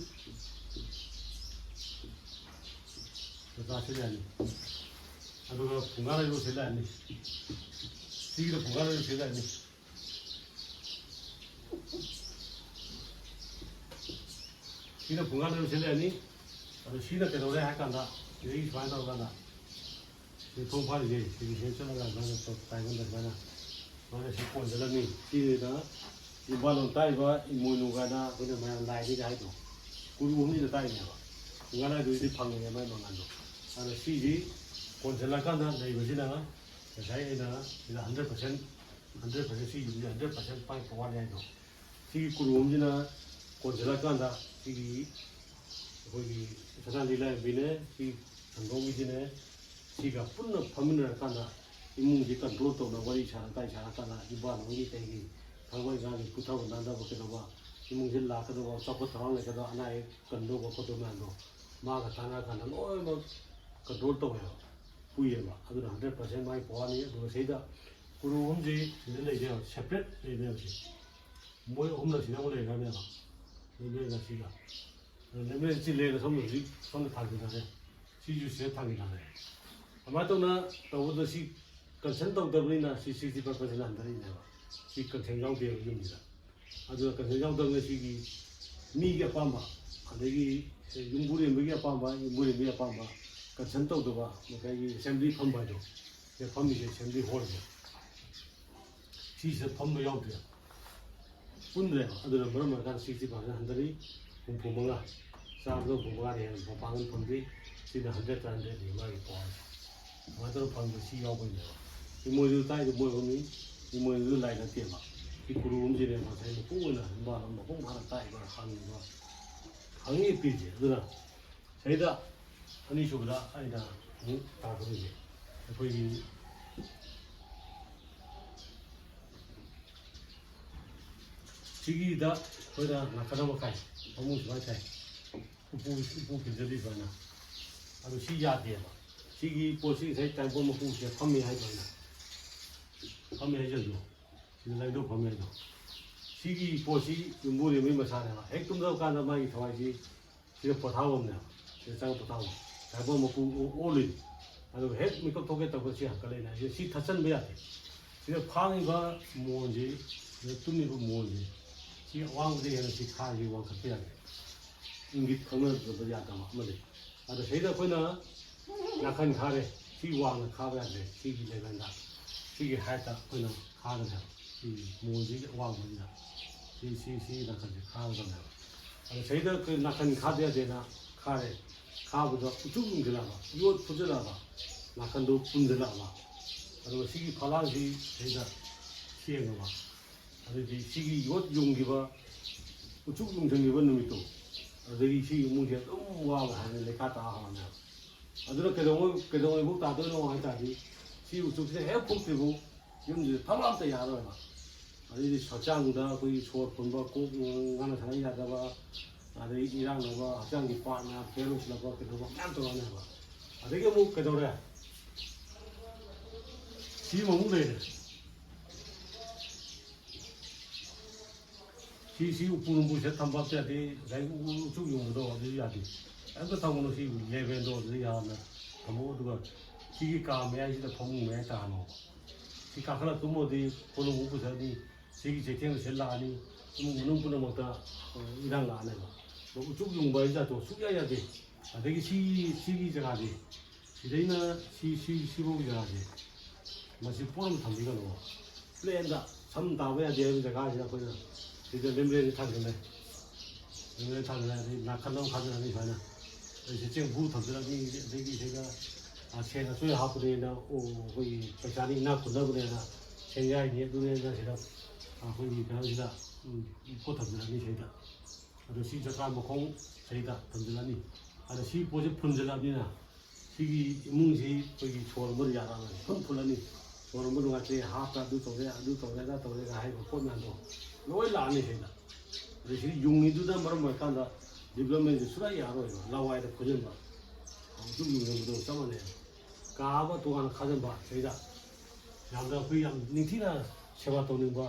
ꯖꯇꯥ ꯁꯤꯜꯂꯛꯑꯅꯤ꯫ ꯑꯗꯨꯒ ꯐꯨꯡꯒꯥ ꯂꯩꯔꯨ ꯁꯤꯜꯂꯛꯑꯅꯤ꯫ ꯁꯤꯒꯤꯗ ꯐꯨꯡꯒꯥ ꯂꯩꯔꯨ ꯁꯤꯜꯂꯛꯑꯅꯤ꯫ ꯁꯤꯅ ꯄꯨꯡꯒꯥꯟ ꯑꯃ ꯁꯤꯜꯂꯛꯑꯅꯤ꯫ ꯑꯗꯣ ꯁꯤꯅ ꯀꯩꯗꯧꯔꯦ ꯍꯥꯏ ꯀꯥꯟꯗ, ꯁꯤꯗꯒꯤ ꯁꯨꯃꯥꯏꯅ ꯇꯧꯔꯀꯥꯟꯗ, ꯁꯤ ꯊꯣꯡ ꯐꯥꯔꯤꯁꯦ, ꯁꯤꯒꯤ ꯁꯦꯝ ꯆꯠꯂꯒ ꯁꯨꯃꯥꯏꯅ ꯇꯥꯏꯕꯪꯗ ꯁꯨꯃꯥꯏꯅ, ꯁꯨꯃꯥꯏꯅ ꯁꯤ ꯀꯣꯟꯁꯤꯜꯂꯅꯤ꯫ ꯁꯤꯅ ꯌꯨꯝꯕꯥꯜꯂꯣꯟ ꯇꯥꯛꯏꯕ ꯏꯃꯣꯏꯅꯨ ꯀꯥꯏꯅ ꯑꯩꯈꯣꯏꯅ ꯃꯌꯥꯝ ꯂꯥꯏꯅꯤꯒ ꯍꯥꯏꯗꯣ, ꯀꯨꯔꯨ ꯑꯍꯨꯝꯁꯤꯅ ꯇꯥꯛꯏꯅꯦꯕ꯫ ꯄꯨꯡꯒꯥꯟ ꯍꯥꯏꯗꯨꯗꯤ ꯐꯪꯉꯤꯅꯦ ꯃꯥꯏ ꯃꯉꯥꯜꯗꯣ꯫ ꯑꯗꯣ ꯁꯤꯁꯤ ꯀꯣꯟꯁꯤꯜꯂꯀꯥꯟꯗ ꯂꯩꯕꯁꯤꯅ ꯉꯁꯥꯏ ꯑꯩꯅ ꯁꯤꯗ ꯍꯟꯗ꯭ꯔꯦꯠ ꯄꯥꯔꯁꯦꯟ, ꯍꯟꯗ꯭ꯔꯦꯠ ꯄꯥꯔꯁꯦꯟ ꯁꯤꯒꯤꯗꯤ ꯍꯟꯗ꯭ꯔꯦꯠ ꯄꯥꯔꯁꯦꯟ ꯄꯥꯏ ꯄꯋꯥꯔꯅꯤ ꯍꯥꯏꯗꯣ꯫ ꯁꯤꯒꯤ ꯀꯨꯔꯨ ꯑꯃꯁꯤꯅ ꯀꯣꯟꯁꯤꯜꯂꯀꯥꯟꯗ ꯁꯤꯒꯤ ꯑꯩꯈꯣꯏꯒꯤ ꯁꯅꯥ ꯂꯤꯂꯥꯏꯕꯤꯅꯦ, ꯁꯤ ꯁꯪꯒꯣꯝꯒꯤꯁꯤꯅꯦ, ꯁꯤꯒ ꯄꯨꯟꯅ ꯐꯝꯃꯤꯟꯅꯔꯀꯥꯟꯗ ꯏꯃꯨꯡꯁꯤ ꯀꯟꯇ꯭ꯔꯣꯜ ꯇꯧꯅ ꯋꯥꯔꯤ ꯁꯥꯔ ꯀꯥꯏ ꯁꯥꯔꯀꯥꯟꯗ ꯏꯕꯥꯅꯣꯟꯒꯤ ꯀꯩꯒꯤ ꯊꯕꯛ ꯏꯪꯈꯥꯡꯒꯤ ꯄꯨꯊꯕ ꯅꯥꯟꯊꯕ ꯀꯩꯗꯧꯕ, ꯏꯃꯨꯡꯁꯤ ꯂꯥꯛꯀꯗꯧꯕ ꯆꯥꯎꯈꯠ ꯊꯧꯔꯥꯡ ꯂꯩꯒꯗꯧꯕ ꯑꯅꯥ ꯑꯌꯦꯛ ꯀꯟꯗꯧꯕ ꯈꯣꯠꯇꯧꯕ ꯃꯌꯥꯝꯗꯣ ꯃꯥꯒ ꯇꯥꯟꯅꯔꯀꯥꯟꯗ ꯂꯣꯏꯅꯃꯛ ꯀꯟꯇ꯭ꯔꯣꯜ ꯇꯧꯋꯦꯕ, ꯄꯨꯏꯌꯦꯕ꯫ ꯑꯗꯨꯅ ꯍꯟꯗ꯭ꯔꯦꯠ ꯄꯥꯔꯁꯦꯟ ꯃꯥꯒꯤ ꯄꯋꯥꯔꯅꯤ꯫ ꯑꯗꯨꯒ ꯁꯤꯗ ꯀꯨꯔꯨ ꯑꯍꯨꯝꯁꯤ ꯁꯤꯗ ꯂꯩꯅꯦꯕ, ꯁꯦꯄꯔꯦꯠ ꯂꯩꯅꯦꯕ ꯁꯤ꯫ ꯃꯣꯏ ꯑꯍꯨꯝꯅ ꯁꯤꯗ ꯑꯃꯨꯛ ꯂꯩꯈ꯭ꯔꯅꯦꯕ, ꯂꯩꯅꯦꯕ ꯁꯤꯒ꯫ ꯑꯗꯨ ꯂꯩꯅꯦꯕ ꯁꯤ ꯂꯩꯔꯒ ꯁꯣꯝꯗ ꯍꯧꯖꯤꯛ ꯁꯣꯝꯗ ꯊꯥꯡꯖꯤꯟꯅꯔꯦ, ꯁꯤꯁꯨ ꯁꯤꯗ ꯊꯥꯡꯖꯤꯟꯅꯔꯦ꯫ ꯑꯗꯨꯃꯥꯏꯅ ꯇꯧꯅ ꯇꯧꯕꯗ ꯁꯤ ꯀꯟꯁꯔꯟ ꯇꯧꯗꯕꯅꯤꯅ ꯁꯤ ꯁꯤꯛꯁꯇꯤ ꯐꯥꯏꯚ ꯄꯥꯔꯁꯦꯟ ꯍꯟꯊꯔꯛꯏꯅꯦꯕ꯫ ꯁꯤ ꯀꯟꯁꯔꯟ ꯌꯥꯎꯗꯦꯕ ꯌꯨꯝꯁꯤꯗ꯫ ꯑꯗꯨꯅ ꯀꯟꯁꯔꯟ ꯌꯥꯎꯗꯕꯅꯤꯅ ꯁꯤꯒꯤ ꯃꯤꯒꯤ ꯑꯄꯥꯝꯕ, ꯑꯗꯒꯤ ꯌꯨꯝꯕꯨꯔꯦꯝꯕꯒꯤ ꯑꯄꯥꯝꯕ, ꯌꯨꯝꯕꯨꯔꯦꯝꯕꯒꯤ ꯑꯄꯥꯝꯕ ꯀꯟꯁꯔꯟ ꯇꯧꯗꯕ ꯉꯁꯥꯏꯒꯤ ꯑꯦꯁꯦꯝꯕ꯭ꯂꯤ ꯐꯝꯕ ꯍꯥꯏꯗꯣ, ꯁꯤꯗ ꯐꯝꯃꯤꯁꯦ ꯑꯦꯁꯦꯝꯕ꯭ꯂꯤ ꯍꯣꯜꯁꯦ, ꯁꯤꯁꯤꯗ ꯐꯝꯕ ꯌꯥꯎꯗ꯭ꯔꯦ, ꯄꯨꯟꯗ꯭ꯔꯦꯕ꯫ ꯑꯗꯨꯅ ꯃꯔꯝ ꯑꯣꯏꯔꯀꯥꯟꯗ ꯁꯤꯛꯁꯇꯤ ꯄꯥꯔꯁꯦꯟ ꯍꯟꯊꯔꯤ, ꯍꯨꯝꯐꯨ ꯃꯉꯥ, ꯆꯥꯕꯗ ꯍꯨꯝꯐꯨ ꯃꯉꯥꯗꯤ ꯍꯦꯟꯅ ꯃꯄꯥꯡꯒꯜ ꯐꯪꯗꯦ꯫ ꯁꯤꯅ ꯍꯟꯗ꯭ꯔꯦꯠꯇ ꯍꯟꯗ꯭ꯔꯦꯠꯅꯤ ꯃꯥꯒꯤ ꯄꯋꯥꯔꯁꯦ꯫ ꯑꯗꯨꯃꯥꯏꯅ ꯇꯧꯔꯒ ꯐꯪꯕ ꯁꯤ ꯌꯥꯎꯕꯩꯅꯦꯕ꯫ ꯏꯃꯣꯏꯅꯨ ꯇꯥꯏꯗꯣ ꯃꯣꯏ ꯑꯍꯨꯝꯅꯤ, ꯏꯃꯣꯏꯅꯨꯗꯨ ꯂꯥꯏ ꯅꯠꯇꯦꯕ꯫ ꯁꯤ ꯀꯨꯔꯨ ꯑꯃꯁꯤꯅꯦ ꯉꯁꯥꯏ ꯃꯄꯨꯡ ꯑꯣꯏꯅ ꯍꯟꯕ ꯃꯄꯨꯡ ꯐꯥꯅ ꯇꯥꯛꯏꯕ ꯍꯪꯉꯤꯕ, ꯍꯪꯉꯤ ꯄꯤꯔꯤꯁꯦ꯫ ꯑꯗꯨꯅ ꯁꯤꯗ ꯑꯅꯤꯁꯨꯕꯗ ꯑꯩꯅ ꯑꯃꯨꯛ ꯇꯥꯛꯀꯗꯣꯏꯁꯦ ꯑꯩꯈꯣꯏꯒꯤ ꯁꯤꯒꯤꯗ ꯑꯩꯈꯣꯏꯅ ꯅꯥꯀꯟ ꯑꯃ ꯈꯥꯏ, ꯐꯃꯨꯡ ꯁꯨꯃꯥꯏꯅ ꯈꯥꯏ, ꯎꯄꯨ, ꯎꯄꯨ ꯈꯤꯟꯖꯜꯂꯤ ꯁꯨꯃꯥꯏꯅ꯫ ꯑꯗꯨ ꯁꯤ ꯌꯥꯗꯦꯕ꯫ ꯁꯤꯒꯤ ꯄꯣꯠꯁꯤ ꯉꯁꯥꯏ ꯇꯥꯏꯕꯪ ꯃꯄꯨꯁꯦ ꯐꯝꯃꯤ ꯍꯥꯏꯕ ꯑꯩꯅ, ꯐꯝꯃꯤ ꯍꯥꯏꯖꯜꯂꯨ꯫ ꯁꯤꯗ ꯂꯥꯏꯗꯧ ꯐꯝꯃꯦ ꯍꯥꯏꯗꯣ꯫ ꯁꯤꯒꯤ ꯄꯣꯠꯁꯤ ꯌꯨꯝꯕꯨꯔꯦꯝꯕꯒꯤ ꯃꯁꯥꯅꯦꯕ꯫ ꯍꯦꯛ ꯇꯨꯝꯊꯕ ꯀꯥꯟꯗ ꯃꯥꯒꯤ ꯊꯋꯥꯏꯁꯤ ꯁꯤꯗ ꯄꯣꯊꯥꯐꯝꯅꯦꯕ꯫ ꯁꯤꯗ ꯆꯪꯉ ꯄꯣꯊꯥꯐꯝ꯫ ꯇꯥꯏꯕꯪ ꯃꯄꯨ ꯑꯣ-, ꯑꯣꯜꯂꯤꯅꯤ꯫ ꯑꯗꯨꯒ ꯍꯦꯛ ꯃꯤꯀꯞ ꯊꯣꯛꯀꯦ ꯇꯧꯕ ꯁꯤ ꯍꯥꯡꯀꯠꯂꯛꯏꯅꯦ꯫ ꯁꯤ, ꯁꯤ ꯊꯠꯆꯟꯕ ꯌꯥꯗꯦ꯫ ꯁꯤꯗ ꯐꯥꯡꯉꯤꯕ ꯃꯣꯟꯁꯤ, ꯁꯤꯗ ꯇꯨꯝꯃꯤꯕ ꯃꯣꯟꯁꯤ, ꯁꯤ ꯑꯋꯥꯡꯕꯗꯒꯤ ꯍꯦꯟꯅ ꯁꯤ ꯈꯥꯁꯤ ꯋꯥꯡꯈꯠꯄ ꯌꯥꯗꯦ꯫ ꯏꯪꯒꯤꯠ ꯈꯪꯅꯗꯕ ꯌꯥꯗꯕ ꯑꯃ ꯂꯩ꯫ ꯑꯗ ꯁꯤꯗ ꯑꯩꯈꯣꯏꯅ ꯅꯥꯀꯟ ꯈꯥꯔꯦ, ꯁꯤ ꯋꯥꯡꯅ ꯈꯥꯕ ꯌꯥꯗ꯭ꯔꯦ, ꯁꯤꯒꯤ ꯂꯦꯚꯦꯜꯗ, ꯁꯤꯒꯤ ꯍꯥꯏꯠꯇ ꯑꯩꯈꯣꯏꯅ ꯈꯥꯒꯅꯦꯕ꯫ ꯁꯤ ꯃꯣꯟꯁꯤꯒꯤ ꯑꯋꯥꯡꯕꯁꯤꯗ ꯁꯤ ꯁꯤ ꯁꯤ ꯅꯥꯀꯟꯁꯦ ꯈꯥꯒꯗꯕꯅꯦꯕ꯫ ꯑꯗ ꯁꯤꯗ ꯑꯩꯈꯣꯏ ꯅꯥꯀꯟ ꯈꯥꯗ ꯌꯥꯗꯦꯅ ꯈꯥꯔꯦ, ꯈꯥꯕꯗ ꯎꯆꯨꯛ ꯌꯨꯡꯁꯤꯜꯂꯛꯑꯕ, ꯌꯣꯠ ꯐꯨꯖꯤꯜꯂꯛꯑꯕ, ꯅꯥꯀꯟꯗꯣ ꯄꯨꯝꯁꯤꯜꯂꯛꯑꯕ, ꯑꯗꯨꯒ ꯁꯤꯒꯤ ꯐꯂꯥꯡꯁꯤ ꯁꯤꯗ ꯊꯦꯡꯉꯕ, ꯑꯗꯨꯗꯤ ꯁꯤꯒꯤ ꯌꯣꯠ ꯌꯨꯡꯈꯤꯕ, ꯎꯆꯨꯛ ꯌꯨꯡꯁꯤꯟꯈꯤꯕ ꯅꯨꯃꯤꯠꯇꯣ, ꯑꯗꯨꯗꯒꯤ ꯁꯤ ꯏꯃꯨꯡꯁꯦ ꯑꯗꯨꯝ ꯋꯥꯕ ꯍꯥꯏꯅ ꯂꯩꯈꯥ ꯇꯥ ꯍꯧꯔꯅꯦꯕ꯫ ꯑꯗꯨꯅ ꯀꯩꯗꯧꯉꯩ ꯀꯩꯗꯧꯉꯩꯐꯥꯎ ꯇꯥꯗꯣꯏꯅꯣ ꯍꯥꯏ ꯇꯥꯔꯗꯤ, ꯁꯤ ꯎꯆꯨꯛꯁꯦ ꯍꯦꯛ ꯐꯨꯛꯇ꯭ꯔꯤꯐꯥꯎ ꯌꯨꯝꯁꯤꯗ ꯊꯕꯛ ꯑꯝꯇ ꯌꯥꯔꯣꯏꯕ꯫ ꯑꯗꯩꯗꯤ ꯍꯛꯆꯥꯡꯗ ꯑꯩꯈꯣꯏꯒꯤ ꯁꯣꯔ ꯐꯨꯟꯕ, ꯀꯣꯛ ꯉꯥꯡꯅ ꯁꯥꯟꯅ ꯌꯥꯗꯕ, ꯑꯗꯩ ꯏꯔꯥꯡꯅꯕ, ꯍꯛꯆꯥꯡꯒꯤ ꯄꯥꯔꯠꯅ ꯐꯦꯜ ꯑꯣꯏꯁꯤꯜꯂꯛꯄ, ꯀꯩꯗꯧꯕ ꯃꯌꯥꯝ ꯇꯧꯔꯛꯑꯅꯦꯕ꯫ ꯑꯗꯒꯤ ꯑꯃꯨꯛ ꯀꯩꯗꯧꯔꯦ? ꯁꯤ ꯑꯃꯃꯨꯛ ꯂꯩꯔꯦ꯫ ꯁꯤ ꯁꯤ ꯎꯄꯨ ꯅꯨꯡꯄꯨ ꯁꯤꯗ ꯊꯝꯕ ꯑꯝꯇ ꯌꯥꯗꯦ꯫ ꯉꯁꯥꯏ ꯎ- ꯎꯆꯨꯛ ꯌꯨꯡꯕꯗꯣ ꯑꯗꯨꯁꯨ ꯌꯥꯗꯦ꯫ ꯑꯝꯇ ꯊꯝꯒꯅꯨ, ꯁꯤ ꯂꯦꯚꯦꯜꯗꯣ ꯑꯗꯨꯗ ꯌꯥꯝꯅ ꯊꯝꯃꯣ꯫ ꯑꯗꯨꯒ ꯁꯤꯒꯤ ꯀꯥ ꯃꯌꯥꯏꯁꯤꯗ ꯐꯃꯨꯡ ꯃꯌꯥꯏ ꯇꯥꯍꯜꯂꯣ꯫ ꯁꯤ ꯀꯥꯈꯠꯂ ꯇꯨꯝꯃꯗꯤ ꯀꯣꯜꯍꯨꯟ ꯑꯃꯨꯛ ꯄꯨꯁꯜꯂꯅꯤ, ꯁꯤꯒꯤ ꯆꯩꯊꯦꯡꯗ ꯁꯤꯗ ꯂꯥꯛꯑꯅꯤ, ꯏꯃꯨꯡ ꯃꯅꯨꯡ ꯄꯨꯝꯅꯃꯛꯇ, ꯑ, ꯏꯔꯥꯡ ꯂꯥꯛꯑꯅꯦꯕ꯫ ꯑꯗꯣ ꯎꯆꯨꯛ ꯌꯨꯡꯕ ꯍꯥꯏ ꯖꯥꯠꯇꯣ ꯁꯨꯛꯌꯥ ꯌꯥꯗꯦ꯫ ꯑꯗꯒꯤ ꯁꯤ, ꯁꯤꯒꯤ ꯖꯒꯥꯁꯦ, ꯁꯤꯗꯩꯅ ꯁꯤ, ꯁꯤ, ꯁꯤꯐꯥꯎꯒꯤ ꯖꯒꯥꯁꯦ, ꯃꯁꯤ ꯄꯣꯠ ꯑꯃ ꯊꯝꯕꯤꯒꯅꯨ꯫ ꯄ꯭ꯂꯦꯟꯗ ꯁꯝ ꯇꯥꯕ ꯌꯥꯗꯦ ꯍꯥꯏꯕ ꯖꯒꯥꯁꯤꯗ ꯑꯩꯈꯣꯏꯅ ꯁꯤꯗ ꯂꯦꯝꯕ꯭ꯔꯦꯟꯁꯦ ꯊꯥꯡꯖꯜꯂꯦ꯫ ꯂꯦꯝꯕ꯭ꯔꯦꯟ ꯊꯥꯡꯖꯜꯂꯦ, ꯑꯗꯩ ꯅꯥꯀꯟ ꯑꯃ ꯈꯥꯖꯤꯜꯂꯅꯤ ꯁꯨꯃꯥꯏꯅ꯫ ꯑꯗꯩ ꯁꯤ ꯆꯦꯡꯐꯨ ꯊꯝꯖꯤꯜꯂꯅꯤ, ꯑꯗꯒꯤ ꯁꯤꯗ, ꯑ, ꯁꯦꯟ ꯑꯆꯣꯏ ꯍꯥꯞꯄꯅꯦꯅ, ꯑꯣ, ꯑꯩꯈꯣꯏꯒꯤ ꯄꯩꯁꯥꯅꯤ ꯏꯅꯥꯛ ꯈꯨꯟꯅꯕꯅꯦꯅ, ꯁꯦꯟꯌꯥꯏꯅꯤ ꯑꯗꯨꯅꯦꯅ ꯁꯤꯗ, ꯑꯩꯈꯣꯏꯒꯤ ꯀꯩꯅꯣꯁꯤꯗ, ꯎꯝ, ꯄꯣꯠ ꯊꯝꯖꯤꯜꯂꯅꯤ ꯁꯤꯗ꯫ ꯑꯗꯣ ꯁꯤ ꯖꯇ꯭ꯔꯥ ꯃꯈꯣꯡ ꯁꯤꯗ ꯊꯝꯖꯤꯜꯂꯅꯤ꯫ ꯑꯗꯣ ꯁꯤ ꯄꯣꯠꯁꯦ ꯐꯨꯟꯖꯤꯜꯂꯕꯅꯤꯅ ꯁꯤꯒꯤ ꯏꯃꯨꯡꯁꯤ ꯑꯩꯈꯣꯏꯒꯤ ꯁꯣꯔ ꯍꯣꯟꯕ ꯌꯥꯔꯛꯑꯔꯣꯏ꯫ ꯐꯨꯟ ꯐꯨꯜꯂꯅꯤ꯫ ꯁꯣꯔ ꯍꯣꯟꯕ ꯅꯨꯡꯉꯥꯏꯇ꯭ꯔꯦ, ꯍꯥꯔꯠꯇ ꯑꯗꯨ ꯇꯧꯔꯦ, ꯑꯗꯨ ꯇꯧꯔꯦ, ꯑꯗꯥ ꯇꯧꯔꯦꯒ ꯍꯥꯏꯕ ꯄꯣꯠ ꯃꯌꯥꯝꯗꯣ ꯂꯣꯏ ꯂꯥꯛꯑꯅꯤ ꯁꯤꯗ꯫ ꯑꯗ ꯁꯤꯗ ꯌꯨꯡꯉꯤꯗꯨꯅ ꯃꯔꯝ ꯑꯣꯏꯔꯀꯥꯟꯗ ꯗꯤꯕ꯭ꯂꯞꯃꯦꯟꯁꯦ ꯁꯨꯡꯌꯥ ꯌꯥꯔꯔꯣꯏꯕ꯫ ꯂꯋꯥꯏꯗ ꯐꯨꯖꯤꯟꯕ, ꯑꯃꯨꯛꯁꯨ ꯌꯨꯡꯁꯤꯟꯕꯗꯣ ꯆꯞ ꯃꯥꯟꯅꯩ꯫ ꯀꯥ ꯑꯃ ꯇꯣꯉꯥꯟꯅ ꯈꯥꯖꯤꯟꯕ ꯁꯤꯗ꯫ ꯌꯥꯝꯅ ꯑꯩꯈꯣꯏ ꯌꯥꯝ ꯅꯤꯡꯊꯤꯅ ꯁꯦꯕꯥ ꯇꯧꯅꯤꯡꯕ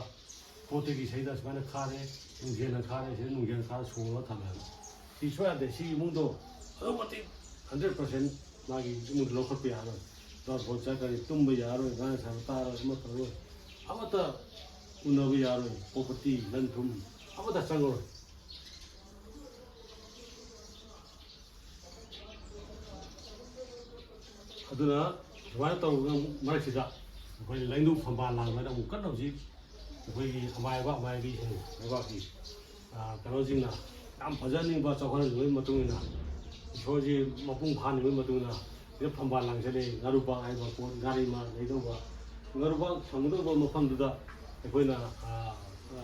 ꯄꯣꯠꯇꯒꯤ ꯁꯤꯗ ꯁꯨꯃꯥꯏꯅ ꯈꯥꯔꯦ, ꯅꯨꯡꯖꯦꯜꯅ ꯈꯥꯔꯦ, ꯁꯤꯗ ꯅꯨꯡꯖꯦꯜ ꯈꯥꯔ ꯁꯣꯡꯉꯒ ꯊꯝꯃꯦꯕ꯫ ꯁꯤ ꯁꯣꯏ ꯌꯥꯗꯦ꯫ ꯁꯤ ꯏꯃꯨꯡꯗꯣ ꯑꯗꯨꯛ ꯃꯇꯤꯛ ꯍꯟꯗ꯭ꯔꯦꯠ ꯄꯥꯔꯁꯦꯟ ꯃꯥꯒꯤ ꯏꯃꯨꯡꯗ ꯂꯧꯈꯠꯄ ꯌꯥꯔꯣꯏ꯫ ꯗꯣꯔ ꯐꯣꯟ ꯆꯠꯈ꯭ꯔꯅꯤ, ꯇꯨꯝꯕ ꯌꯥꯔꯣꯏ, ꯉꯥꯡ ꯁꯥꯕ ꯇꯥꯔꯣꯏ, ꯑꯃ ꯇꯧꯔꯣꯏ, ꯑꯃꯠꯇ ꯎꯅꯕ ꯌꯥꯔꯣꯏ, ꯄ꯭ꯔꯣꯄꯔꯇꯤ, ꯂꯟ ꯊꯨꯝ ꯑꯃꯠꯇ ꯆꯪꯉꯔꯣꯏ꯫ ꯑꯗꯨꯅ ꯁꯨꯃꯥꯏꯅ ꯇꯧꯔꯒ ꯃꯔꯛꯁꯤꯗ ꯑꯩꯈꯣꯏ ꯂꯩꯅꯨ ꯐꯝꯕꯥꯜ ꯂꯥꯡꯕ ꯍꯥꯏꯅ ꯑꯃꯨꯛ ꯀꯟꯅ ꯍꯧꯖꯤꯛ ꯑꯩꯈꯣꯏꯒꯤ ꯑꯃꯥꯏꯕ ꯑꯃꯥꯏꯕꯤ ꯍꯥꯏ ꯂꯩꯕꯥꯛꯀꯤ, ꯑ, ꯀꯩꯅꯣꯁꯤꯡꯅ ꯌꯥꯝ ꯐꯖꯍꯟꯅꯤꯡꯕ, ꯆꯥꯎꯈꯠꯍꯟꯅꯤꯡꯕꯒꯤ ꯃꯇꯨꯡ ꯏꯟꯅ, ꯏꯁꯣꯔꯁꯤ ꯃꯄꯨꯡ ꯐꯥꯍꯟꯅꯤꯡꯕꯒꯤ ꯃꯇꯨꯡ ꯏꯟꯅ ꯁꯤꯗ ꯐꯝꯕꯥꯜ ꯂꯥꯡꯁꯤꯜꯂꯦ꯫ ꯉꯥꯔꯨꯕꯥꯛ ꯍꯥꯏꯕ ꯄꯣꯠ, ꯉꯥꯔꯤ ꯃꯥ ꯂꯩꯗꯧꯕ, ꯉꯥꯔꯨꯕꯥꯛ ꯊꯝꯒꯗꯧꯕ ꯃꯐꯝꯗꯨꯗ ꯑꯩꯈꯣꯏꯅ, ꯑ, ꯑ,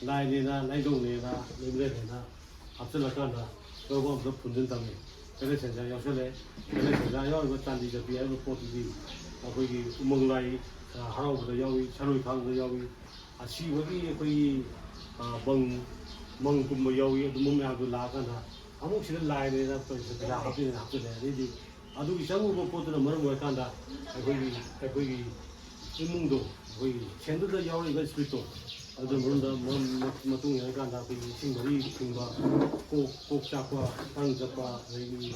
ꯂꯥꯏꯅꯦꯅ, ꯂꯥꯏꯗꯧꯅꯦꯅ, ꯂꯩꯃꯔꯦꯟꯅꯦꯅ ꯍꯥꯞꯆꯤꯜꯂꯀꯥꯟꯗ ꯉꯥꯔꯨꯕꯥꯛ ꯑꯃꯗ ꯐꯨꯟꯖꯤꯟ ꯊꯝꯃꯦ꯫ ꯀꯩꯅ ꯁꯦꯟꯖꯥ ꯌꯥꯎꯁꯜꯂꯦ꯫ ꯀꯩꯅ ꯁꯦꯟꯖꯥ ꯌꯥꯎꯔꯤꯕ ꯆꯥꯟꯗꯤ ꯆꯠꯄꯤ ꯍꯥꯏꯕ ꯄꯣꯠꯇꯨꯗꯤ ꯑꯩꯈꯣꯏꯒꯤ ꯎꯃꯪ ꯂꯥꯏ, ꯑ, ꯍꯔꯥꯎꯕꯗ ꯌꯥꯎꯏ, ꯁꯔꯣꯏ ꯈꯥꯡꯕꯗ ꯌꯥꯎꯏ, ꯑꯁꯤꯕꯒꯤ ꯑꯩꯈꯣꯏꯒꯤ, ꯑ, ꯕꯪ, ꯃꯪ ꯀꯨꯝꯕ ꯌꯥꯎꯏ꯫ ꯑꯗꯨꯝꯕ ꯃꯌꯥꯝꯗꯣ ꯂꯥꯛꯑꯀꯥꯟꯗ ꯑꯃꯨꯛ ꯁꯤꯗ ꯂꯥꯏꯅꯦꯅ ꯄꯩꯁꯥ ꯄꯩꯁꯥ ꯍꯥꯞꯄꯤꯅꯦꯅ ꯍꯥꯞꯆꯤꯜꯂꯦ꯫ ꯑꯗꯩꯗꯤ ꯑꯗꯨꯒꯤ ꯆꯪꯉꯨꯕ ꯄꯣꯠꯇꯨꯅ ꯃꯔꯝ ꯑꯣꯏꯔꯀꯥꯟꯗ ꯑꯩꯈꯣꯏꯒꯤ, ꯑꯩꯈꯣꯏꯒꯤ ꯏꯃꯨꯡꯗꯣ ꯑꯩꯈꯣꯏꯒꯤ ꯁꯦꯟꯗꯨꯗ ꯌꯥꯎꯔꯤꯕ ꯏꯁꯄꯤꯠꯇꯣ ꯑꯗꯨ ꯃꯔꯝꯗ ꯃꯔꯝ ꯃꯇꯨꯡ ꯌꯦꯡꯉꯀꯥꯟꯗ ꯑꯩꯈꯣꯏꯒꯤ ꯏꯁꯤꯡ ꯃꯔꯤ ꯊꯤꯡꯕ, ꯀꯣꯛ, ꯀꯣꯛ ꯆꯥꯛꯄ, ꯇꯪ ꯆꯠꯄ, ꯑꯗꯒꯤ,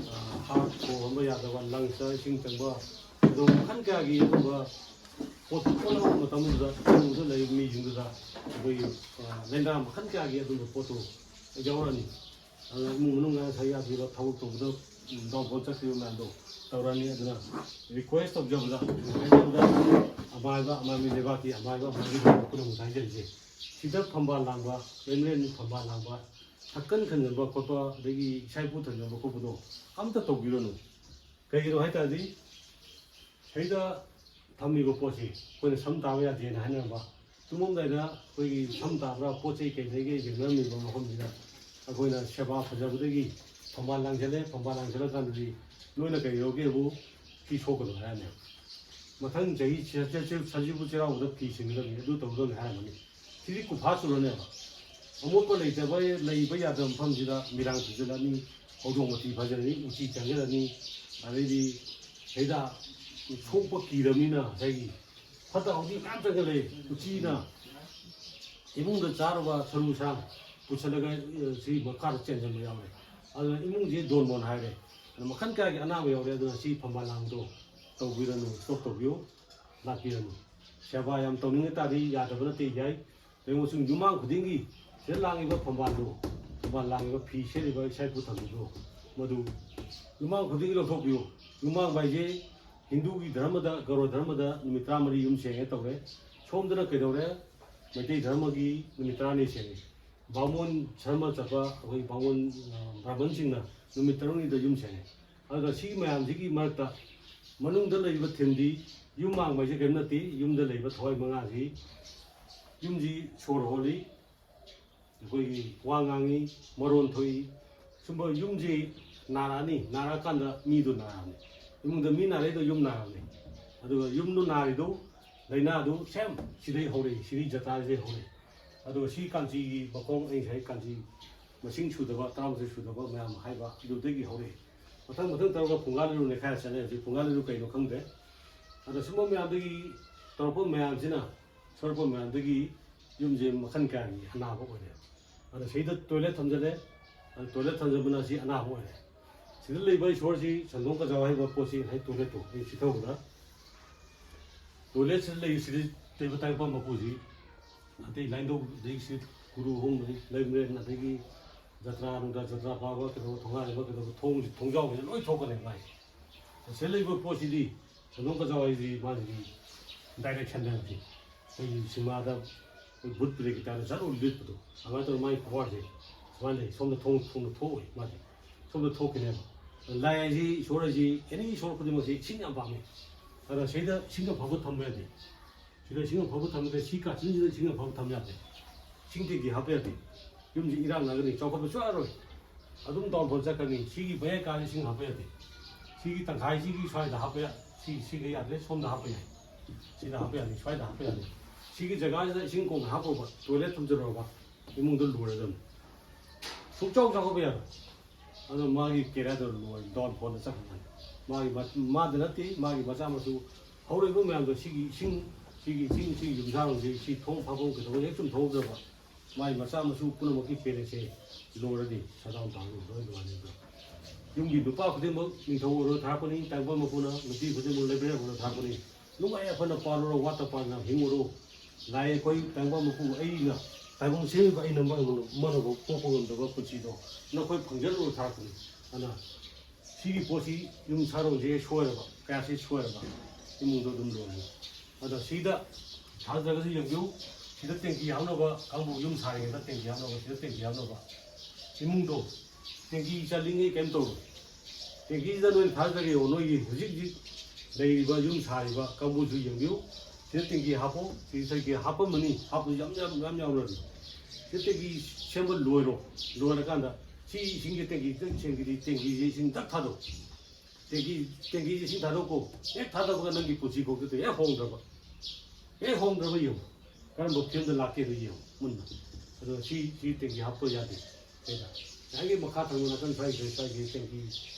ꯑ, ꯍꯥꯔꯠ ꯍꯣꯟꯕ ꯌꯥꯗꯕ, ꯂꯪꯁꯇ ꯏꯁꯤꯡ ꯆꯪꯕ, ꯑꯗꯨꯒ ꯃꯈꯜ ꯀꯌꯥꯒꯤ ꯑꯗꯨꯒꯨꯝꯕ ꯄꯣꯠ ꯑꯣꯜꯂꯛꯄ ꯃꯇꯝꯗꯨꯗ ꯏꯃꯨꯡꯗ ꯂꯩꯔꯤꯕ ꯃꯤꯁꯤꯡꯗꯨꯗ ꯑꯩꯈꯣꯏꯒꯤ, ꯑ, ꯂꯥꯏꯅꯥ ꯃꯈꯜ ꯀꯌꯥꯒꯤ ꯑꯗꯨꯒꯨꯝꯕ ꯄꯣꯠꯇꯣ ꯌꯥꯎꯔꯛꯑꯅꯤ꯫ ꯑꯗꯨꯅ ꯏꯃꯨꯡ ꯃꯅꯨꯡ ꯉꯥꯡ ꯁꯛ ꯌꯥꯗ꯭ꯔꯤꯕ, ꯊꯕꯛ ꯇꯧꯕꯗ, ꯎꯝ, ꯗꯥꯎꯟꯐꯣꯜ ꯆꯠꯈꯤꯕ ꯃꯌꯥꯝꯗꯣ ꯇꯧꯔꯛꯑꯅꯤ꯫ ꯑꯗꯨꯅ ꯔꯤꯀ꯭ꯋꯦꯁ ꯇꯧꯖꯕꯗ, ꯍꯥꯏꯖꯕꯗ, ꯑꯃꯥꯏꯕ, ꯑꯃꯥꯏꯕꯤ ꯂꯩꯕꯥꯛꯀꯤ ꯑꯃꯥꯏꯕ, ꯑꯃꯥꯏꯕꯤ ꯂꯩꯕꯥꯛ ꯄꯨꯝꯅꯃꯛꯇ ꯍꯥꯏꯖꯔꯤꯁꯦ, ꯁꯤꯗ ꯐꯝꯕꯥꯜ ꯂꯥꯡꯕ, ꯂꯩꯃꯔꯦꯟ ꯐꯝꯕꯥꯜ ꯂꯥꯡꯕ, ꯁꯛꯀꯟ ꯈꯟꯖꯟꯕ ꯈꯣꯠꯄ, ꯑꯗꯒꯤ ꯏꯁꯥ ꯏꯄꯨ ꯊꯟꯖꯟꯕ ꯈꯣꯠꯄꯗꯣ ꯑꯝꯇ ꯇꯧꯕꯤꯔꯨꯅꯨ꯫ ꯀꯩꯒꯤꯅꯣ ꯍꯥꯏ ꯇꯥꯔꯗꯤ, ꯁꯤꯗ ꯊꯝꯃꯤꯕ ꯄꯣꯠꯁꯤ ꯑꯩꯈꯣꯏꯅ ꯁꯝ ꯇꯥꯕ ꯌꯥꯗꯦꯅ ꯍꯥꯏꯅꯔꯝꯕ, ꯇꯨꯝꯃꯝꯗꯥꯏꯗ ꯑꯩꯈꯣꯏꯒꯤ ꯁꯝ ꯇꯥꯕ꯭ꯔꯥ, ꯄꯣꯠ ꯆꯩ ꯀꯩꯗꯒꯤ ꯌꯦꯡꯅꯔꯝꯃꯤꯕ ꯃꯐꯝꯁꯤꯗ ꯑꯩꯈꯣꯏꯅ ꯁꯦꯕꯥ ꯐꯖꯕꯗꯒꯤ ꯐꯝꯕꯥꯜ ꯂꯥꯡꯁꯤꯜꯂꯦ꯫ ꯐꯝꯕꯥꯜ ꯂꯥꯡꯁꯤꯜꯂꯀꯥꯟꯗꯗꯤ ꯅꯣꯏꯅ ꯀꯩꯗꯧꯒꯦꯕꯨ ꯐꯤ ꯁꯣꯛꯀꯅꯨ ꯍꯥꯏꯔꯝꯃꯦꯕ꯫ ꯃꯊꯪ ꯆꯍꯤ ꯁꯖꯤꯕꯨ ꯆꯩꯔꯥꯎꯕꯗ ꯐꯤ ꯁꯤꯟꯒꯗꯕꯅꯤ, ꯑꯗꯨ ꯇꯧꯒꯗꯕꯅꯤ ꯍꯥꯏꯔꯝꯃꯅꯤ꯫ ꯁꯤꯗꯤ ꯀꯨꯐꯥ ꯆꯨꯔꯅꯦꯕ꯫ ꯑꯃꯣꯠꯄ ꯂꯩꯇꯕ, ꯂꯩꯕ ꯌꯥꯗꯕ ꯃꯐꯝꯁꯤꯗ ꯃꯤꯔꯥꯡ ꯆꯨꯁꯤꯜꯂꯅꯤ, ꯍꯧꯗꯣꯡ ꯃꯊꯤ ꯐꯥꯖꯤꯜꯂꯅꯤ, ꯎꯆꯤ ꯆꯪꯁꯤꯜꯂꯅꯤ, ꯑꯗꯩꯗꯤ ꯍꯤꯗꯥꯛ ꯁꯣꯛꯄ ꯀꯤꯔꯕꯅꯤꯅ ꯉꯁꯥꯏꯒꯤ ꯐꯠꯇ ꯍꯥꯎꯗꯤ ꯃꯌꯥꯝ ꯆꯪꯁꯤꯜꯂꯛꯑꯦ꯫ ꯎꯆꯤꯅ ꯏꯃꯨꯡꯗ ꯆꯥꯔꯨꯕ ꯁꯔꯨ ꯁꯔꯥꯡ ꯄꯨꯁꯜꯂꯒ, ꯑ, ꯁꯤ ꯃꯈꯥꯗ ꯆꯦꯟꯁꯤꯟꯕ ꯌꯥꯎꯔꯦ꯫ ꯑꯗꯨꯅ ꯏꯃꯨꯡꯁꯤ ꯗꯣꯟ ꯃꯣꯟ ꯍꯥꯏꯔꯦ꯫ ꯑꯗꯨꯅ ꯃꯈꯜ ꯀꯌꯥꯒꯤ ꯑꯅꯥꯕ ꯌꯥꯎꯔꯦ꯫ ꯑꯗꯨꯅ ꯁꯤ ꯐꯝꯕꯥꯜ ꯂꯥꯡꯗꯣ ꯇꯧꯕꯤꯔꯅꯨ, ꯁ꯭ꯇꯣꯞ ꯇꯧꯕꯤꯌꯨ, ꯂꯥꯛꯄꯤꯔꯅꯨ꯫ ꯁꯦꯕꯥ ꯌꯥꯝ ꯇꯧꯅꯤꯡꯉ ꯇꯥꯔꯗꯤ ꯌꯥꯗꯕ ꯅꯠꯇꯦ, ꯌꯥꯏ꯫ ꯂꯩꯉꯣꯏꯁꯨ ꯌꯨꯝꯃꯥꯡ ꯈꯨꯗꯤꯡꯒꯤ ꯁꯤꯗ ꯂꯥꯡꯉꯤꯕ ꯐꯝꯕꯥꯜꯗꯣ, ꯐꯝꯕꯥꯜ ꯂꯥꯡꯉꯤꯕ ꯐꯤ ꯁꯦꯠꯂꯤꯕ ꯏꯁꯥ ꯏꯄꯨ ꯊꯝꯕꯤꯗꯣ, ꯃꯗꯨ ꯌꯨꯝꯃꯥꯡ ꯈꯨꯗꯤꯡꯒꯤ ꯂꯧꯊꯣꯛꯄꯤꯌꯨ꯫ ꯌꯨꯝꯃꯥꯡꯕ ꯍꯥꯏꯁꯦ ꯍꯤꯟꯗꯨꯒꯤ ꯙꯔꯃꯗ, ꯒꯧꯔ ꯙꯔꯃꯗ ꯅꯨꯃꯤꯠ ꯇꯔꯥꯃꯔꯤ ꯌꯨꯝ ꯁꯦꯡꯉꯦ ꯇꯧꯔꯦ꯫ ꯁꯣꯝꯗꯅ ꯀꯩꯗꯧꯔꯦ? ꯃꯩꯇꯩ ꯙꯔꯃꯒꯤ ꯅꯨꯃꯤꯠ ꯇꯔꯥꯅꯤ ꯁꯦꯡꯉꯦ꯫ ꯕꯥꯃꯣꯟ ꯁꯔꯃ ꯆꯠꯄ ꯑꯩꯈꯣꯏ ꯕꯥꯃꯣꯟ, ꯑ, ꯕ꯭ꯔꯥꯍꯃꯟꯁꯤꯡꯅ ꯅꯨꯃꯤꯠ ꯇꯔꯨꯛꯅꯤꯗ ꯌꯨꯝ ꯁꯦꯡꯉꯦ꯫ ꯑꯗꯨꯒ ꯁꯤꯒꯤ ꯃꯌꯥꯝꯁꯤꯒꯤ ꯃꯔꯛꯇ ꯃꯅꯨꯡꯗ ꯂꯩꯔꯤꯕ ꯊꯤꯝꯗꯤ ꯌꯨꯝ ꯃꯥꯡꯕ ꯍꯥꯏꯁꯦ ꯀꯔꯤꯝ ꯅꯠꯇꯦ꯫ ꯌꯨꯝꯗ ꯂꯩꯕ ꯊꯋꯥꯏ ꯃꯉꯥꯁꯤ, ꯌꯨꯝꯁꯤ ꯁꯣꯔ ꯍꯣꯜꯂꯤ, ꯑꯩꯈꯣꯏꯒꯤ ꯋꯥ ꯉꯥꯡꯉꯤ, ꯃꯔꯣꯟ ꯊꯣꯛꯏ꯫ ꯁꯨꯝꯕ ꯌꯨꯝꯁꯤ ꯅꯥꯔꯛꯑꯅꯤ, ꯅꯥꯔꯛꯑꯀꯥꯟꯗ ꯃꯤꯗꯣ ꯅꯥꯔꯛꯑꯅꯤ꯫ ꯏꯃꯨꯡꯗ ꯃꯤ ꯅꯥꯔꯛꯏꯗꯣ ꯌꯨꯝ ꯅꯥꯔꯛꯑꯅꯤ꯫ ꯑꯗꯨꯒ ꯌꯨꯝꯗꯣ ꯅꯥꯔꯤꯗꯣ, ꯂꯥꯏꯅꯥꯗꯨ ꯁꯦꯝ ꯁꯤꯗꯩ ꯍꯧꯔꯛꯏ, ꯁꯤꯗꯩ ꯖꯇ꯭ꯔꯥꯁꯤꯗꯩ ꯍꯧꯔꯛꯏ꯫ ꯑꯗꯨꯒ ꯁꯤ ꯀꯥꯟꯆꯤꯒꯤ ꯃꯈꯣꯡ, ꯑꯩ ꯉꯁꯥꯏ ꯀꯥꯟꯆꯤ ꯃꯁꯤꯡ ꯁꯨꯗꯕ, ꯇꯔꯥꯃꯥꯊꯣꯏ ꯁꯨꯗꯕ ꯃꯌꯥꯝ ꯍꯥꯏꯕ ꯑꯗꯨꯗꯒꯤ ꯍꯧꯔꯛꯏ꯫ ꯃꯊꯪ ꯃꯊꯪ ꯇꯧꯔꯒ ꯐꯨꯡꯒꯥ ꯂꯩꯔꯨ ꯅꯩꯈꯥꯏꯔ ꯆꯠꯂꯦ꯫ ꯍꯧꯖꯤꯛ ꯐꯨꯡꯒꯥ ꯂꯩꯔꯨ ꯀꯩꯅꯣ ꯈꯪꯗ꯭ꯔꯦ꯫ ꯑꯗꯣ ꯁꯨꯝꯕ ꯃꯌꯥꯝꯗꯒꯤ ꯇꯧꯔꯛꯄ ꯃꯌꯥꯝꯁꯤꯅ, ꯁꯣꯔꯛꯄ ꯃꯌꯥꯝꯗꯒꯤ ꯌꯨꯝꯁꯦ ꯃꯈꯜ ꯀꯌꯥꯒꯤ ꯑꯅꯥꯕ ꯑꯣꯏꯔꯦ꯫ ꯑꯗꯣ ꯁꯤꯗ ꯇꯣꯏꯂꯦꯠ ꯊꯝꯖꯜꯂꯦ꯫ ꯑꯗꯣ ꯇꯣꯏꯂꯦꯠ ꯊꯝꯖꯟꯕꯅ ꯁꯤ ꯑꯅꯥꯕ ꯑꯣꯏꯔꯦ꯫ ꯁꯤꯗ ꯂꯩꯕ ꯏꯁꯣꯔꯁꯤ ꯁꯟꯗꯣꯡ ꯀꯖꯥꯎ ꯍꯥꯏꯕ ꯄꯣꯠꯁꯤ ꯉꯁꯥꯏ ꯇꯣꯏꯂꯦꯠꯇꯣ ꯑꯩ ꯁꯤꯊꯧꯕꯗ, ꯇꯣꯏꯂꯦꯠꯁꯤꯗ ꯂꯩ, ꯁꯤꯗ ꯂꯩꯕ ꯇꯥꯏꯕꯪꯄꯥꯟ ꯃꯄꯨꯁꯤ ꯑꯇꯩ ꯂꯥꯏꯅꯤꯡꯊꯧ, ꯑꯗꯒꯤ ꯁꯤ ꯒꯨꯔꯨ ꯑꯍꯨꯝ ꯂꯩꯃꯔꯦꯟ, ꯑꯗꯒꯤ ꯖꯇ꯭ꯔꯥ ꯅꯨꯡꯗ꯭ꯔꯥ, ꯖꯇ꯭ꯔꯥ ꯐꯥꯕ ꯀꯩꯗꯧꯕ, ꯊꯣꯡꯒꯥꯜ ꯂꯩꯕ ꯀꯩꯗꯧꯕ, ꯊꯣꯡꯁꯤ, ꯊꯣꯡꯖꯥꯎꯁꯤ ꯂꯣꯏ ꯊꯣꯛꯀꯅꯦꯕ ꯃꯥꯏ꯫ ꯁꯤꯗ ꯂꯩꯕ ꯄꯣꯠꯁꯤꯗꯤ ꯁꯟꯗꯣꯡ ꯀꯖꯥꯎ ꯍꯥꯏꯁꯤ ꯃꯥꯒꯤ ꯗꯥꯏꯔꯦꯛꯁꯟ ꯍꯥꯏꯕꯁꯤ ꯑꯩꯈꯣꯏꯒꯤ ꯁꯤꯅꯦꯃꯥꯗ ꯑꯩꯈꯣꯏ ꯚꯨꯠ ꯄ꯭ꯔꯦꯠꯀꯤ ꯇꯥꯏꯞꯇ ꯖꯠ ꯎ ꯂꯤꯠꯄꯗꯣ, ꯑꯗꯨꯃꯥꯏꯅ ꯇꯧꯔꯒ ꯃꯥꯒꯤ ꯄꯋꯥꯔꯁꯦ ꯁꯨꯃꯥꯏꯅ ꯂꯩ꯫ ꯁꯣꯝꯗ ꯊꯣꯡ, ꯊꯣꯡꯗ ꯊꯣꯛꯑꯣꯏ ꯃꯥꯗꯤ, ꯁꯣꯝꯗ ꯊꯣꯛꯈꯤꯅꯦꯕ꯫ ꯂꯥꯏ ꯍꯥꯏꯁꯤ, ꯏꯁꯣꯔ ꯍꯥꯏꯁꯤ, ꯑꯦꯅꯤ ꯏꯁꯣꯔ ꯈꯨꯗꯤꯡꯃꯛꯁꯤ ꯏꯁꯤꯡ ꯌꯥꯝ ꯄꯥꯝꯃꯦ꯫ ꯑꯗ ꯁꯤꯗ ꯏꯁꯤꯡ ꯑꯐꯕ ꯊꯝꯕ ꯌꯥꯗꯦ꯫ ꯁꯤꯗ ꯏꯁꯤꯡ ꯑꯐꯕ ꯊꯝꯕꯗ ꯁꯤ ꯀꯥꯆꯤꯟꯁꯤꯗ ꯏꯁꯤꯡ ꯑꯐꯕ ꯊꯝ ꯌꯥꯗꯦ꯫ ꯏꯁꯤꯡ ꯇꯦꯡꯀꯤ ꯍꯥꯞꯄ ꯌꯥꯗꯦ꯫ ꯌꯨꯝꯁꯤ ꯏꯔꯥꯡ ꯅꯥꯒꯅꯤ, ꯆꯥꯎꯈꯠꯄ ꯁꯨꯡꯌꯥ ꯌꯥꯔꯣꯏ꯫ ꯑꯗꯨꯝ ꯗꯥꯎꯟꯐꯣꯜ ꯆꯠꯀꯅꯤ꯫ ꯁꯤꯒꯤ ꯃꯌꯥꯏ ꯀꯥꯁꯤ ꯏꯁꯤꯡ ꯍꯥꯞꯄ ꯌꯥꯗꯦ꯫ ꯁꯤꯒꯤ ꯇꯪꯈꯥꯏꯁꯤꯒꯤ ꯁ꯭ꯋꯥꯏꯗ ꯍꯥꯞꯄ ꯌꯥ-, ꯁꯤ, ꯁꯤꯒ ꯌꯥꯗ꯭ꯔꯦ, ꯁꯣꯝꯗ ꯍꯥꯞꯄ ꯌꯥꯏ꯫ ꯁꯤꯗ ꯍꯥꯞꯄ ꯌꯥꯅꯤ, ꯁ꯭ꯋꯥꯏꯗ ꯍꯥꯞꯄ ꯌꯥꯅꯤ꯫ ꯁꯤꯒꯤ ꯖꯒꯥꯁꯤꯗ ꯏꯁꯤꯡ ꯀꯣꯡꯅ ꯍꯥꯞꯄꯨꯕ, ꯇꯣꯏꯂꯦꯠ ꯊꯝꯖꯤꯜꯂꯨꯔꯕ, ꯏꯃꯨꯡꯗ ꯂꯣꯏꯔꯗꯕꯅꯤ꯫ ꯁꯨꯡꯆꯥꯎ ꯆꯥꯎꯈꯠꯄ ꯌꯥꯔꯣꯏ꯫ ꯑꯗꯣ ꯃꯥꯒꯤ ꯀꯦꯔꯤꯌꯔꯗꯣ ꯂꯣꯏ ꯗꯥꯎꯟꯐꯣꯜꯗ ꯆꯠꯈ꯭ꯔꯅꯤ꯫ ꯃꯥꯒꯤ ꯃ-, ꯃꯥꯗ ꯅꯠꯇꯦ, ꯃꯥꯒꯤ ꯃꯆꯥ ꯃꯁꯨ ꯍꯧꯔꯛꯏꯕ ꯃꯌꯥꯝꯗꯣ ꯁꯤꯒꯤ ꯏꯁꯤꯡ, ꯁꯤꯒꯤ ꯏꯁꯤꯡ, ꯁꯤꯒꯤ ꯌꯨꯝꯁꯥꯔꯣꯟꯁꯦ, ꯁꯤ ꯊꯣꯡ ꯐꯥꯐꯝ ꯀꯩꯗꯧꯕ ꯍꯦꯛ ꯆꯨꯝꯊꯣꯛꯍꯧꯗ꯭ꯔꯕ, ꯃꯥꯒꯤ ꯃꯆꯥ ꯃꯁꯨ ꯄꯨꯝꯅꯃꯛꯀꯤ ꯀꯦꯔꯤꯌꯔꯁꯦ ꯂꯣꯏꯔꯅꯤ, ꯁꯠ ꯗꯥꯎꯟ ꯇꯥꯔꯅꯤ, ꯂꯣꯏ ꯂꯣꯏꯔꯅꯤ꯫ ꯌꯨꯝꯒꯤ ꯅꯨꯄꯥ ꯈꯨꯗꯤꯡꯃꯛ ꯅꯤꯡꯊꯧ ꯑꯣꯏꯔꯣ ꯊꯥꯔꯛꯄꯅꯤ, ꯇꯥꯏꯕꯪꯄꯥꯟ ꯃꯄꯨꯅ ꯅꯨꯄꯤ ꯈꯨꯗꯤꯡꯃꯛ ꯂꯩꯕ꯭ꯔꯦ ꯑꯣꯏꯔꯣ ꯊꯥꯔꯛꯄꯅꯤ꯫ ꯅꯨꯡꯉꯥꯏ ꯌꯥꯏꯐꯅ ꯄꯥꯜꯂꯨꯔꯣ, ꯋꯥꯠꯇ ꯄꯥꯗꯅ ꯍꯤꯡꯉꯨꯔꯣ꯫ ꯂꯥꯏ ꯑꯩꯈꯣꯏ ꯇꯥꯏꯕꯪꯄꯥꯟ ꯃꯄꯨ ꯑꯩꯅ, ꯇꯥꯏꯕꯪ ꯁꯦꯝꯃꯤꯕ ꯑꯩꯅ ꯃꯥꯅ ꯄꯣꯛꯄ ꯉꯝꯗꯕ ꯄꯨꯟꯁꯤꯗꯣ ꯅꯈꯣꯏ ꯐꯪꯖꯔꯨꯔꯣ ꯊꯥꯔꯛꯄꯅꯤ꯫ ꯑꯗꯨꯅ ꯁꯤꯒꯤ ꯄꯣꯠꯁꯤ ꯌꯨꯝ ꯁꯥꯔꯣꯟꯁꯦ ꯁꯣꯏꯔꯕ, ꯀꯌꯥꯁꯤ ꯁꯣꯏꯔꯕ, ꯏꯃꯨꯡꯗꯣ ꯑꯗꯨꯝ ꯂꯣꯏꯅꯤ꯫ ꯑꯗꯣ ꯁꯤꯗ ꯊꯥꯖꯗ꯭ꯔꯒꯁꯨ ꯌꯦꯡꯕꯤꯌꯨ꯫ ꯁꯤꯗ ꯇꯦꯡꯀꯤ ꯍꯥꯞꯅꯕ ꯀꯥꯡꯕꯨ, ꯌꯨꯝ ꯁꯥꯔꯤꯉꯩꯗ ꯇꯦꯡꯀꯤ ꯍꯥꯞꯅꯕ, ꯁꯤꯗ ꯇꯦꯡꯀꯤ ꯍꯥꯞꯅꯕ ꯏꯃꯨꯡꯗꯣ ꯇꯦꯡꯀꯤ ꯆꯠꯂꯤꯉꯩ ꯀꯩꯝ ꯇꯧꯔꯣꯏ꯫ ꯇꯦꯡꯀꯤꯁꯤꯗ ꯅꯣꯏ ꯊꯥꯖꯗ꯭ꯔꯒ ꯌꯦꯡꯉꯣ, ꯅꯣꯏꯒꯤ ꯍꯧꯖꯤꯛ ꯍꯧꯖꯤꯛ ꯂꯩꯔꯤꯕ ꯌꯨꯝ ꯁꯥꯔꯤꯕ ꯀꯥꯡꯕꯨꯁꯨ ꯌꯦꯡꯕꯤꯌꯨ꯫ ꯁꯤꯗ ꯇꯦꯡꯀꯤ ꯍꯥꯞꯄꯣ꯫ ꯁꯤꯗ ꯇꯦꯡꯀꯤ ꯍꯥꯞꯄꯝꯃꯅꯤ, ꯍꯥꯞꯄꯁꯨ ꯌꯥꯝ ꯌꯥꯝ ꯌꯥꯝ ꯌꯥꯎꯔꯅꯤ꯫ ꯁꯤꯗ ꯇꯦꯡꯀꯤ ꯁꯦꯝꯕ ꯂꯣꯏꯔꯣ꯫ ꯂꯣꯏꯔꯀꯥꯟꯗ ꯁꯤ ꯏꯁꯤꯡꯒꯤ ꯇꯦꯡꯀꯤ ꯈꯤꯇꯪ ꯁꯦꯝꯈꯤꯗꯤ ꯇꯦꯡꯀꯤꯁꯦ ꯏꯁꯤꯡ ꯊꯛ ꯊꯥꯗꯣꯛ꯫ ꯇꯦꯡꯀꯤ, ꯇꯦꯡꯀꯤꯁꯦ ꯏꯁꯤꯡ ꯊꯥꯗꯣꯛꯀꯣ꯫ ꯍꯦꯛ ꯊꯥꯗꯣꯛꯄꯒ ꯅꯪꯒꯤ ꯄꯨꯟꯁꯤ ꯈꯣꯡꯆꯠꯇꯣ ꯍꯦꯛ ꯍꯣꯡꯗ꯭ꯔꯕ, ꯍꯦꯛ ꯍꯣꯡꯗ꯭ꯔꯕ ꯌꯦꯡꯉꯨ꯫ ꯀꯔꯝꯕ ꯐꯤꯕꯝꯗ ꯂꯥꯛꯀꯦꯗꯣ ꯌꯦꯡꯉꯨ ꯃꯨꯟꯅ꯫ ꯑꯗꯣ ꯁꯤ, ꯁꯤ ꯇꯦꯡꯀꯤ ꯍꯥꯞꯄ ꯌꯥꯗꯦ꯫ ꯀꯩꯗ? ꯉꯁꯥꯏꯒꯤ ꯃꯈꯥ ꯊꯪꯕ ꯅꯥꯀꯟ ꯁ꯭ꯋꯥꯏꯒꯤ, ꯁ꯭ꯋꯥꯏꯒꯤ ꯇꯦꯡꯀꯤ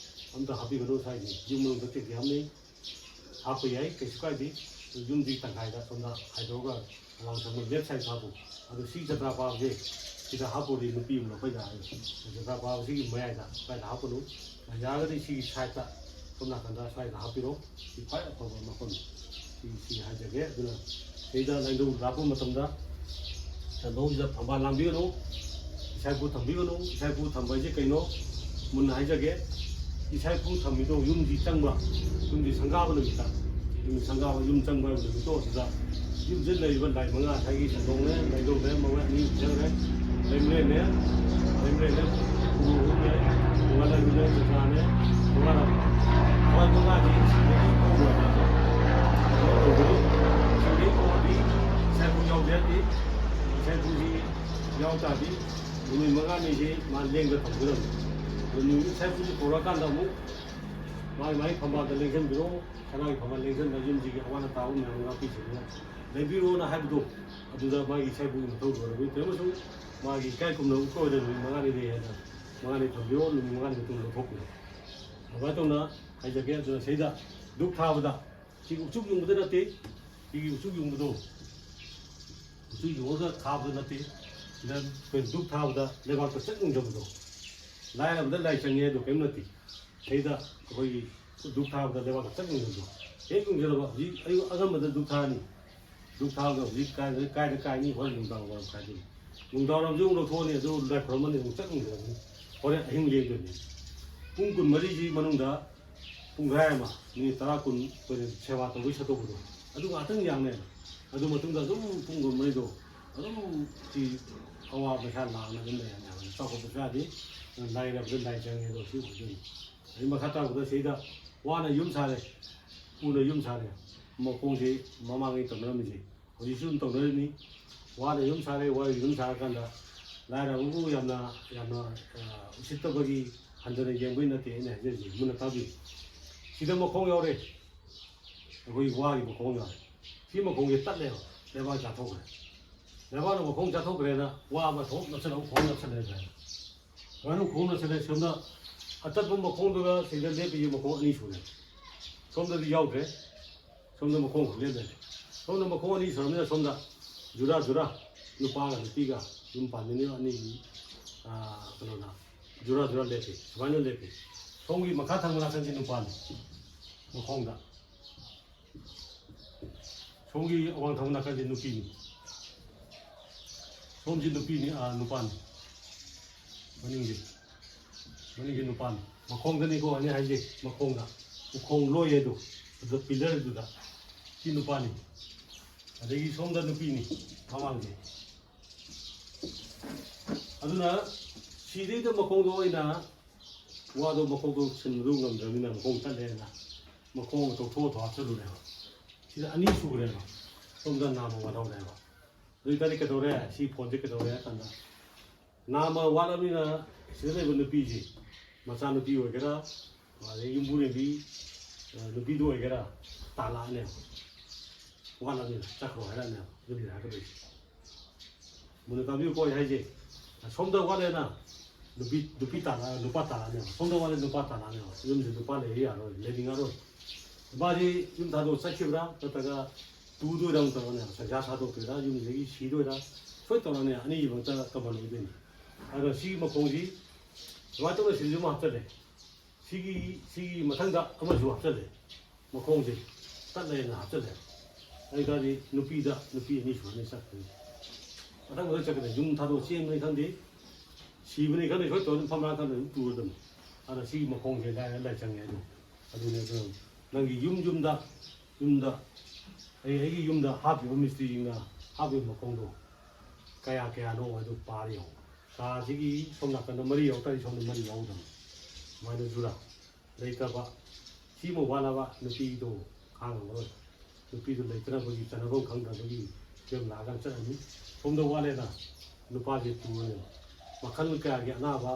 ꯑꯝꯇ ꯍꯥꯞꯄꯤꯒꯅꯨ꯫ ꯁ꯭ꯋꯥꯏꯒꯤ ꯌꯨꯝ ꯃꯅꯨꯡꯗ ꯇꯦꯡꯀꯤ ꯍꯥꯞꯅꯩ꯫ ꯍꯥꯞꯄ ꯌꯥꯏ, ꯀꯩꯁꯨ ꯀꯥꯏꯗꯦ꯫ ꯌꯨꯝꯗꯤ ꯇꯪꯈꯥꯏꯗ ꯁꯣꯝꯗ ꯈꯥꯏꯗꯣꯛꯑꯒ ꯑꯋꯥꯡ ꯊꯪꯕ left side ꯍꯥꯞꯄꯨ꯫ ꯑꯗꯣ ꯁꯤ ꯖꯇ꯭ꯔꯥ ꯄꯥꯕꯁꯦ ꯁꯤꯗ ꯍꯥꯞꯄꯨꯔꯗꯤ ꯅꯨꯄꯤ ꯑꯃ ꯑꯩꯈꯣꯏꯗ ꯍꯥꯏ꯫ ꯖꯇ꯭ꯔꯥ ꯄꯥꯕꯁꯤꯒꯤ ꯃꯌꯥꯏꯗ ꯁ꯭ꯋꯥꯏꯗ ꯍꯥꯞꯄꯅꯨ꯫ ꯌꯥꯔꯒꯗꯤ ꯁꯤꯒꯤ sideꯇ ꯁꯣꯝ ꯅꯥꯀꯟꯗ ꯁ꯭ꯋꯥꯏꯗ ꯍꯥꯞꯄꯤꯔꯣ꯫ ꯁꯤ ꯈ꯭ꯋꯥꯏ ꯑꯐꯕ ꯃꯐꯝꯅꯤ꯫ ꯁꯤ, ꯁꯤ ꯍꯥꯏꯖꯒꯦ꯫ ꯑꯗꯨꯅ ꯁꯤꯗ ꯂꯥꯏꯅꯤꯡꯊꯧ ꯂꯥꯠꯄ ꯃꯇꯝꯗ ꯂꯥꯏꯅꯤꯡꯊꯧꯁꯤꯗ ꯊꯝꯕꯥꯜ ꯂꯥꯡꯕꯤꯒꯅꯨ, ꯏꯁꯥ ꯏꯄꯨ ꯊꯝꯕꯤꯒꯅꯨ꯫ ꯏꯁꯥ ꯏꯄꯨ ꯊꯝꯕ ꯍꯥꯏꯁꯦ ꯀꯩꯅꯣ? ꯃꯨꯟꯅ ꯍꯥꯏꯖꯒꯦ꯫ ꯏꯁꯥ ꯏꯄꯨ ꯊꯝꯃꯤꯗꯣ ꯌꯨꯝꯁꯤ ꯆꯪꯕ, ꯌꯨꯝꯁꯤ ꯁꯪꯒꯥꯕ ꯅꯨꯃꯤꯠꯇ, ꯌꯨꯝ ꯁꯪꯒꯥꯕ, ꯌꯨꯝ ꯆꯪꯕ ꯍꯥꯏꯕ ꯅꯨꯃꯤꯠꯇꯣ ꯑꯗꯨꯗ ꯌꯨꯝꯁꯤꯗ ꯂꯩꯔꯤꯕ ꯂꯥꯏ ꯃꯉꯥ, ꯉꯁꯥꯏꯒꯤ ꯁꯟꯗꯣꯡꯅꯦ, ꯂꯥꯏꯅꯤꯡꯊꯧꯅꯦ, ꯃꯉꯥ ꯑꯅꯤ ꯆꯪꯈ꯭ꯔꯦ, ꯂꯩꯃꯔꯦꯟꯅꯦ, ꯂꯩꯃꯔꯦꯟꯅꯦ, ꯎꯔꯨꯅꯦ, ꯃꯉꯥꯂꯩꯔꯨꯅꯦ, ꯆꯨꯊ꯭ꯔꯥꯅꯦ, ꯃꯉꯥꯔꯛ, ꯃꯣꯏ ꯃꯉꯥꯗꯤ ꯏꯁꯤꯡꯗꯒꯤ ꯀꯣꯛꯂꯣꯏ꯫ ꯀꯩꯅꯣ ꯇꯧꯕꯅꯤ, ꯏꯁꯤꯡꯗꯒꯤ ꯀꯣꯛꯂꯗꯤ ꯏꯁꯥ ꯏꯄꯨ ꯌꯥꯎꯗ ꯌꯥꯗꯦ꯫ ꯏꯁꯥ ꯏꯄꯨꯁꯤ ꯌꯥꯎ ꯇꯥꯔꯗꯤ ꯅꯨꯃꯤꯠ ꯃꯉꯥꯅꯤꯁꯤ ꯃꯥ ꯂꯦꯡꯗ ꯊꯝꯒꯗꯕꯅꯤ꯫ ꯑꯗꯨ ꯅꯨꯃꯤꯠ ꯏꯁꯥ ꯏꯄꯨꯁꯤ ꯀꯧꯔꯀꯥꯟꯗ ꯑꯃꯨꯛ ꯃꯥꯒꯤ ꯃꯥꯒꯤ ꯐꯝꯕꯥꯜꯗ ꯂꯦꯡꯁꯤꯟꯕꯤꯔꯣ꯫ ꯁꯅꯥꯒꯤ ꯐꯝꯕꯥꯜ ꯂꯦꯡꯁꯤꯟꯕ ꯌꯨꯝꯁꯤꯒꯤ ꯑꯋꯥ ꯑꯅꯥ ꯇꯥꯕ ꯃꯌꯥꯝ ꯉꯥꯛꯄꯤꯁꯤꯡꯗꯨꯅ ꯂꯩꯕꯤꯔꯣꯅ ꯍꯥꯏꯕꯗꯣ, ꯑꯗꯨꯗ ꯃꯥꯒꯤ ꯏꯁꯥ ꯏꯄꯨꯒꯤ ꯃꯊꯧ ꯂꯣꯏꯔꯕꯅꯤ꯫ ꯀꯔꯤꯒꯨꯝꯕꯁꯨ ꯃꯥꯒꯤ ꯏꯀꯥꯏ ꯈꯨꯝꯅꯕ ꯑꯣꯏꯅ ꯅꯨꯃꯤꯠ ꯃꯉꯥꯅꯤ ꯂꯩ ꯍꯥꯏꯅ ꯃꯉꯥꯅꯤ ꯊꯝꯕꯤꯔꯣ, ꯅꯨꯃꯤꯠ ꯃꯉꯥꯅꯤ ꯃꯇꯨꯡꯗ ꯂꯧꯊꯣꯛꯄꯤꯔꯣ꯫ ꯑꯗꯨꯃꯥꯏꯅ ꯇꯧꯅ ꯍꯥꯏꯖꯒꯦ꯫ ꯑꯗꯨꯅ ꯁꯤꯗ ꯙꯨꯛ ꯊꯥꯕꯗ ꯁꯤ ꯎꯆꯨꯛ ꯌꯨꯡꯕꯗ ꯅꯠꯇꯦ, ꯁꯤꯒꯤ ꯎꯆꯨꯛ ꯌꯨꯡꯕꯗꯣ ꯎꯆꯨꯛ ꯌꯨꯡꯉꯒ ꯊꯥꯕꯗ ꯅꯠꯇꯦ꯫ ꯁꯤꯗ ꯑꯩꯈꯣꯏ ꯙꯨꯛ ꯊꯥꯕꯗ ꯂꯩꯕꯥꯛꯇ ꯆꯠ ꯌꯨꯡꯖꯕꯗꯣ, ꯂꯥꯏꯔꯕꯗ ꯂꯥꯏ ꯆꯪꯉꯦ ꯍꯥꯏꯗꯣ ꯀꯔꯤꯝ ꯅꯠꯇꯦ꯫ ꯁꯤꯗ ꯑꯩꯈꯣꯏꯒꯤ ꯙꯨꯛ ꯊꯥꯕꯗ ꯂꯩꯕꯥꯛꯇ ꯆꯠ ꯌꯨꯡꯖꯕꯗꯣ ꯍꯦꯛ ꯌꯨꯡꯖꯔꯕ ꯍꯧꯖꯤꯛ ꯑꯌꯨꯛ ꯑꯉꯟꯕꯗ ꯙꯨꯛ ꯊꯥꯔꯅꯤ꯫ ꯙꯨꯛ ꯊꯥꯕꯗ ꯍꯧꯖꯤꯛ ꯀꯥꯏꯗ, ꯀꯥꯏꯗ ꯀꯥꯏꯅꯤ? ꯍꯣꯔꯦꯟ ꯅꯨꯡꯗꯥꯡ ꯋꯥꯏꯔꯝ ꯀꯥꯏꯗꯣꯏꯅꯤ꯫ ꯅꯨꯡꯗꯥꯡ ꯋꯥꯏꯔꯝꯁꯦ ꯑꯃꯨꯛ ꯂꯧꯊꯣꯛꯑꯅꯤ, ꯑꯗꯨ ꯂꯥꯏ ꯈꯨꯔꯨꯝꯃꯅꯤ, ꯑꯃꯨꯛ ꯆꯠ ꯌꯨꯡꯖꯔꯅꯤ꯫ ꯍꯣꯔꯦꯟ ꯑꯍꯤꯡ ꯂꯦꯡꯗꯣꯏꯅꯤ꯫ ꯄꯨꯡ ꯀꯨꯟꯃꯔꯤꯁꯤ ꯃꯅꯨꯡꯗ ꯄꯨꯡꯈꯥꯏ ꯑꯃ, ꯃꯤꯅꯤꯠ ꯇꯔꯥ ꯀꯨꯟ ꯑꯩꯈꯣꯏꯅ ꯁꯦꯕꯥ ꯇꯧꯕꯒꯤ ꯁꯠꯇꯣꯛꯄꯗꯣ, ꯑꯗꯨ ꯉꯥꯛꯇꯪ ꯌꯥꯡꯅꯦꯕ꯫ ꯑꯗꯨ ꯃꯇꯨꯡꯗ ꯑꯗꯨꯝ ꯄꯨꯡ ꯀꯨꯟꯃꯔꯤꯗꯣ ꯑꯗꯨꯝ ꯁꯤ ꯑꯋꯥ ꯄꯩꯁꯥ ꯂꯥꯛꯅ ꯑꯗꯨꯝ ꯂꯩꯔꯅꯦꯕ꯫ ꯆꯥꯎꯈꯠꯄꯁꯨ ꯌꯥꯗꯦ, ꯂꯥꯏꯔꯕꯗ ꯂꯥꯏ ꯆꯪꯉꯦ ꯑꯗꯣ ꯁꯤ ꯑꯣꯏꯗꯣꯏꯅꯤ꯫ ꯑꯗꯩ ꯃꯈꯥ ꯇꯥꯔꯛꯄꯗ ꯁꯤꯗ ꯋꯥꯅ ꯌꯨꯝ ꯁꯥꯔꯦ, ꯎꯅ ꯌꯨꯝ ꯁꯥꯔꯦ, ꯃꯈꯣꯡꯁꯤ ꯃꯃꯥꯡꯉꯩ ꯇꯧꯅꯔꯝꯃꯤꯁꯦ ꯍꯧꯖꯤꯛꯁꯨ ꯑꯗꯨꯝ ꯇꯧꯅꯔꯤꯅꯤ꯫ ꯋꯥꯅ ꯌꯨꯝ ꯁꯥꯔꯦ, ꯋꯥꯅ ꯌꯨꯝ ꯁꯥꯔꯀꯥꯟꯗ ꯂꯥꯏꯔꯕꯕꯨ ꯌꯥꯝꯅ, ꯌꯥꯝꯅ, ꯑ, ꯎꯁꯤꯠꯇꯕꯒꯤ, ꯍꯟꯊꯅ ꯌꯦꯡꯕꯒꯤ ꯅꯠꯇꯦ ꯑꯩꯅ ꯍꯥꯏꯖꯔꯤꯁꯦ, ꯃꯨꯟꯅ ꯇꯥꯕꯤꯌꯨ꯫ ꯁꯤꯗ ꯃꯈꯣꯡ ꯌꯥꯎꯔꯦ, ꯑꯩꯈꯣꯏ ꯋꯥꯒꯤ ꯃꯈꯣꯡ ꯌꯥꯎꯔꯦ꯫ ꯁꯤ ꯃꯈꯣꯡꯁꯦ ꯇꯠꯂꯦꯕ, ꯂꯩꯕꯥꯛ ꯆꯥꯊꯣꯛꯈ꯭ꯔꯦ꯫ ꯂꯩꯕꯥꯛꯅ ꯃꯈꯣꯡ ꯆꯥꯊꯣꯛꯈ꯭ꯔꯦꯅ ꯋꯥ ꯑꯃ ꯊꯣꯛ ꯅꯞꯁꯜꯂꯒ ꯈꯣꯡ ꯅꯞꯁꯜꯂꯦ꯫ ꯁꯨꯃꯥꯏꯅ ꯈꯣꯡ ꯅꯞꯁꯜꯂꯦ꯫ ꯁꯣꯝꯗ ꯑꯇꯠꯄ ꯃꯈꯣꯡꯗꯨꯒ ꯁꯤꯗ ꯂꯦꯞꯄꯤꯁꯦ ꯃꯈꯣꯡ ꯑꯅꯤ ꯁꯨꯔꯦ꯫ ꯁꯣꯝꯗꯗꯤ ꯌꯥꯎꯗ꯭ꯔꯦ꯫ ꯁꯣꯝꯗ ꯃꯈꯣꯡ ꯑꯃ ꯂꯦꯞ ꯂꯩꯔꯦ꯫ ꯁꯣꯝꯗ ꯃꯈꯣꯡ ꯑꯅꯤ ꯁꯨꯔꯕꯅꯤꯅ ꯁꯣꯝꯗ ꯖꯨꯔꯥ ꯖꯨꯔꯥ ꯅꯨꯄꯥꯒ ꯅꯨꯄꯤꯒ ꯌꯨꯝ ꯄꯥꯟꯃꯤꯟꯅꯕ ꯑꯅꯤꯒꯤ, ꯑ, ꯀꯩꯅꯣꯅ ꯖꯨꯔꯥ ꯖꯨꯔꯥ ꯂꯦꯞꯄꯤ꯫ ꯁꯨꯃꯥꯏꯅ ꯂꯦꯞꯄꯤ꯫ ꯁꯣꯝꯒꯤ ꯃꯈꯥ ꯊꯪꯕ ꯅꯥꯀꯟꯁꯤ ꯅꯨꯄꯥꯅꯤ꯫ ꯃꯈꯣꯡꯗ꯫ ꯁꯣꯝꯒꯤ ꯑꯋꯥꯡ ꯊꯪꯕ ꯅꯥꯀꯟꯁꯤ ꯅꯨꯄꯤꯅꯤ꯫ ꯁꯣꯝꯁꯤ ꯅꯨꯄꯤꯅꯤ, ꯑ, ꯅꯨꯄꯥꯅꯤ꯫ ꯃꯅꯤꯡꯒꯤ꯫ ꯃꯅꯤꯡꯒꯤ ꯅꯨꯄꯥꯅꯤ꯫ ꯃꯈꯣꯡꯗꯅꯤꯀꯣ ꯑꯩꯅ ꯍꯥꯏꯁꯦ, ꯃꯈꯣꯡꯗ꯫ ꯎꯈꯣꯡ ꯂꯣꯏ ꯍꯥꯏꯗꯣ, ꯑꯗꯨ ꯄꯤꯂꯔꯗꯨꯗ꯫ ꯁꯤ ꯅꯨꯄꯥꯅꯤ꯫ ꯑꯗꯒꯤ ꯁꯣꯝꯗ ꯅꯨꯄꯤꯅꯤ, ꯃꯃꯥꯡꯁꯦ꯫ ꯑꯗꯨꯅ ꯁꯤꯗꯩꯗ ꯃꯈꯣꯡꯗꯣ ꯑꯩꯅ ꯋꯥꯗꯣ ꯃꯈꯣꯡꯗꯣ ꯁꯤꯟꯕꯗꯣ ꯉꯝꯗ꯭ꯔꯕꯅꯤꯅ ꯃꯈꯣꯡ ꯇꯠꯂꯦꯅ ꯃꯈꯣꯡ ꯇꯧꯊꯣꯛꯑ ꯊꯣꯛ ꯍꯥꯞꯆꯜꯂꯨꯔꯦꯕ꯫ ꯁꯤꯗ ꯑꯅꯤ ꯁꯨꯈ꯭ꯔꯦꯕ꯫ ꯁꯣꯝꯗ ꯅꯥꯝꯃ ꯋꯥꯠꯍꯧꯔꯦꯕ꯫ ꯑꯗꯨ ꯑꯣꯏꯇꯥꯔꯗꯤ ꯀꯩꯗꯧꯔꯦ? ꯁꯤ ꯐꯣꯟꯁꯦ ꯀꯩꯗꯧꯔꯦ ꯍꯥꯏ ꯀꯥꯟꯗ, ꯅꯥꯝꯃ ꯋꯥꯠꯂꯕꯅꯤꯅ ꯁꯤꯗ ꯂꯩꯕ ꯅꯨꯄꯤꯁꯤ, ꯃꯆꯥꯅꯨꯄꯤ ꯑꯣꯏꯒꯦꯔꯥ, ꯑꯗꯩ ꯌꯨꯝꯕꯨꯔꯦꯝꯕꯤ, ꯑ, ꯅꯨꯄꯤꯗꯨ ꯑꯣꯏꯒꯦꯔꯥ, ꯇꯥꯜꯂꯛꯑꯅꯦꯕ꯫ ꯋꯥꯠꯂꯕꯅꯤꯅ ꯆꯠꯈ꯭ꯔꯣ ꯍꯥꯏꯔꯛꯑꯅꯦꯕ ꯌꯨꯝꯁꯤꯗ ꯍꯥꯏꯔꯛꯀꯗꯣꯏꯁꯦ꯫ ꯃꯨꯟꯅ ꯇꯥꯕꯤꯌꯨꯀꯣ ꯑꯩ ꯍꯥꯏꯁꯦ꯫ ꯁꯣꯝꯗ ꯋꯥꯠꯂꯦꯅ ꯅꯨꯄꯤ, ꯅꯨꯄꯤ ꯇꯥꯜꯂꯛꯑ-, ꯅꯨꯄꯥ ꯇꯥꯜꯂꯛꯑꯅꯦꯕ꯫ ꯁꯣꯝꯗ ꯋꯥꯠꯂꯦ ꯅꯨꯄꯥ ꯇꯥꯜꯂꯛꯑꯅꯦꯕ꯫ ꯌꯨꯝꯁꯤꯗ ꯅꯨꯄꯥ ꯂꯩꯕ ꯌꯥꯔꯣꯏ, ꯂꯩꯅꯤꯡꯉꯔꯣꯏ꯫ ꯅꯨꯄꯥꯁꯤ ꯌꯨꯝ ꯊꯥꯗꯣꯛ ꯆꯠꯈꯤꯕ꯭ꯔꯥ ꯅꯠꯇ꯭ꯔꯒ ꯇꯨꯗꯣꯏꯔ ꯑꯃꯨꯛ ꯇꯧꯔꯛꯑꯅꯦꯕ꯫ ꯁꯪꯁꯥꯔ ꯊꯥꯗꯣꯛꯇꯣꯏꯔꯥ, ꯌꯨꯝꯁꯤꯗꯒꯤ ꯁꯤꯗꯣꯏꯔꯥ, ꯁꯣꯏ ꯇꯧꯔꯛꯑꯅꯦ꯫ ꯑꯅꯤꯒꯤ ꯃꯔꯛꯇ ꯀꯃꯟ ꯑꯣꯏꯗꯣꯏꯅꯤ꯫ ꯑꯗꯣ ꯁꯤꯒꯤ ꯃꯈꯣꯡꯁꯤ ꯁꯨꯃꯥꯏꯅ ꯇꯧꯅ ꯁꯤꯗꯁꯨ ꯑꯃ ꯍꯥꯞꯆꯜꯂꯦ꯫ ꯁꯤꯒꯤ, ꯁꯤꯒꯤ ꯃꯊꯪꯗ ꯑꯃꯁꯨ ꯍꯥꯞꯆꯜꯂꯦ꯫ ꯃꯈꯣꯡꯁꯦ ꯇꯠꯂꯦꯅ ꯍꯥꯞꯆꯜꯂꯦ꯫ ꯑꯗꯨ ꯑꯣꯏꯇꯥꯔꯗꯤ ꯅꯨꯄꯤꯗ, ꯅꯨꯄꯤ ꯑꯅꯤ ꯁꯨꯔꯅꯤ ꯆꯠꯈ꯭ꯔꯅꯤ꯫ ꯃꯊꯪ ꯃꯊꯪ ꯆꯠꯀꯅꯤ꯫ ꯌꯨꯝ ꯊꯥꯗꯣꯛꯑ ꯆꯦꯟꯕꯅꯤ ꯈꯪꯗꯦ, ꯁꯤꯕꯅꯤ ꯈꯪꯗꯦ, ꯁꯣꯏ ꯇꯧꯔ ꯑꯗꯨꯝ ꯐꯝꯂꯥꯡ ꯈꯪꯗꯦ ꯑꯗꯨꯝ ꯇꯨꯔꯗꯕꯅꯤ꯫ ꯑꯗ ꯁꯤꯒꯤ ꯃꯈꯣꯡꯁꯦ ꯂꯥꯏ ꯂꯥꯏ ꯆꯪꯉꯦ ꯑꯗꯨ꯫ ꯑꯗꯨꯅꯦ ꯑꯗꯨ ꯅꯪꯒꯤ ꯌꯨꯝ ꯌꯨꯝꯗ ꯌꯨꯝꯗ ꯑꯩ ꯑꯩꯒꯤ ꯌꯨꯝꯗ ꯍꯥꯞꯄꯤꯕ ꯃꯤꯁꯇ꯭ꯔꯤꯁꯤꯡꯅ ꯍꯥꯞꯄꯤꯕ ꯃꯈꯣꯡꯗꯣ ꯀꯌꯥ ꯀꯌꯥꯅꯣ ꯍꯥꯏꯗꯨ ꯄꯥꯔ ꯌꯦꯡꯉꯣ꯫ ꯀꯥꯁꯤꯒꯤ ꯁꯣꯝ ꯅꯥꯀꯟꯗ ꯃꯔꯤ ꯌꯥꯎ ꯇꯥꯔꯗꯤ ꯁꯣꯝꯗ ꯃꯔꯤ ꯌꯥꯎꯗꯕꯅꯤ꯫ ꯑꯗꯨꯃꯥꯏꯅ ꯖꯨꯔꯥ ꯂꯩꯇꯕ ꯁꯤꯃ ꯋꯥꯠꯂꯕ ꯅꯨꯄꯤꯗꯣ ꯈꯥꯡꯉꯝꯃꯔꯣꯏ꯫ ꯅꯨꯄꯤꯗꯨ ꯂꯩꯇꯅꯕꯒꯤ ꯆꯠꯅꯐꯝ ꯈꯪꯗꯕꯒꯤ ꯐꯤꯕꯝ ꯂꯥꯛꯑꯒ ꯆꯠꯂꯅꯤ꯫ ꯁꯣꯝꯗ ꯋꯥꯠꯂꯦꯅ ꯅꯨꯄꯥꯁꯦ ꯇꯨꯔꯅꯦꯕ꯫ ꯃꯈꯜ ꯀꯌꯥꯒꯤ ꯑꯅꯥꯕ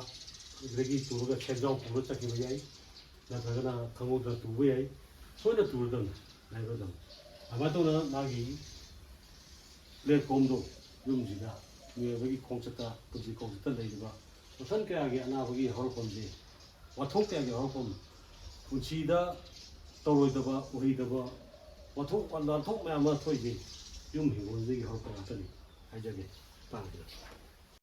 ꯑꯗꯨꯗꯒꯤ ꯇꯨꯔꯒ ꯁꯦꯟꯖꯥꯎ ꯄꯨꯔ ꯆꯠꯈꯤꯕ ꯌꯥꯏ, ꯅꯠꯇ꯭ꯔꯒꯅ ꯈꯪꯍꯧꯗꯅ ꯇꯨꯕ ꯌꯥꯏ꯫ ꯁꯣꯏꯅ ꯇꯨꯔꯗꯕꯅꯤ, ꯂꯩꯔꯗꯕꯅꯤ꯫ ꯑꯗꯨꯃꯥꯏꯅ ꯇꯧꯅ ꯃꯥꯒꯤ ꯄ꯭ꯂꯦꯠꯐꯣꯝꯗꯣ ꯌꯨꯝꯁꯤꯗ ꯃꯤꯑꯣꯏꯕꯒꯤ ꯈꯣꯡꯆꯠꯇ, ꯄꯨꯟꯁꯤ ꯈꯣꯡꯆꯠꯇ ꯂꯩꯔꯤꯕ ꯃꯈꯜ ꯀꯌꯥꯒꯤ ꯑꯅꯥꯕꯒꯤ ꯍꯧꯔꯛꯐꯝꯁꯦ, ꯋꯥꯊꯣꯛ ꯀꯌꯥꯒꯤ ꯍꯧꯔꯛꯐꯝ, ꯄꯨꯟꯁꯤꯗ ꯇꯧꯔꯣꯏꯗꯕ, ꯎꯍꯩꯗꯕ ꯋꯥꯊꯣꯛ ꯂꯥꯟꯊꯣꯛ ꯃꯌꯥꯝ ꯑꯃ ꯊꯣꯛꯏꯁꯦ ꯌꯨꯝ ꯍꯤꯡꯒꯣꯜꯗꯒꯤ ꯍꯧꯔꯛꯄ ꯉꯥꯛꯇꯅꯤ ꯍꯥꯏꯖꯒꯦ꯫ ꯇꯥꯡꯁꯤꯗ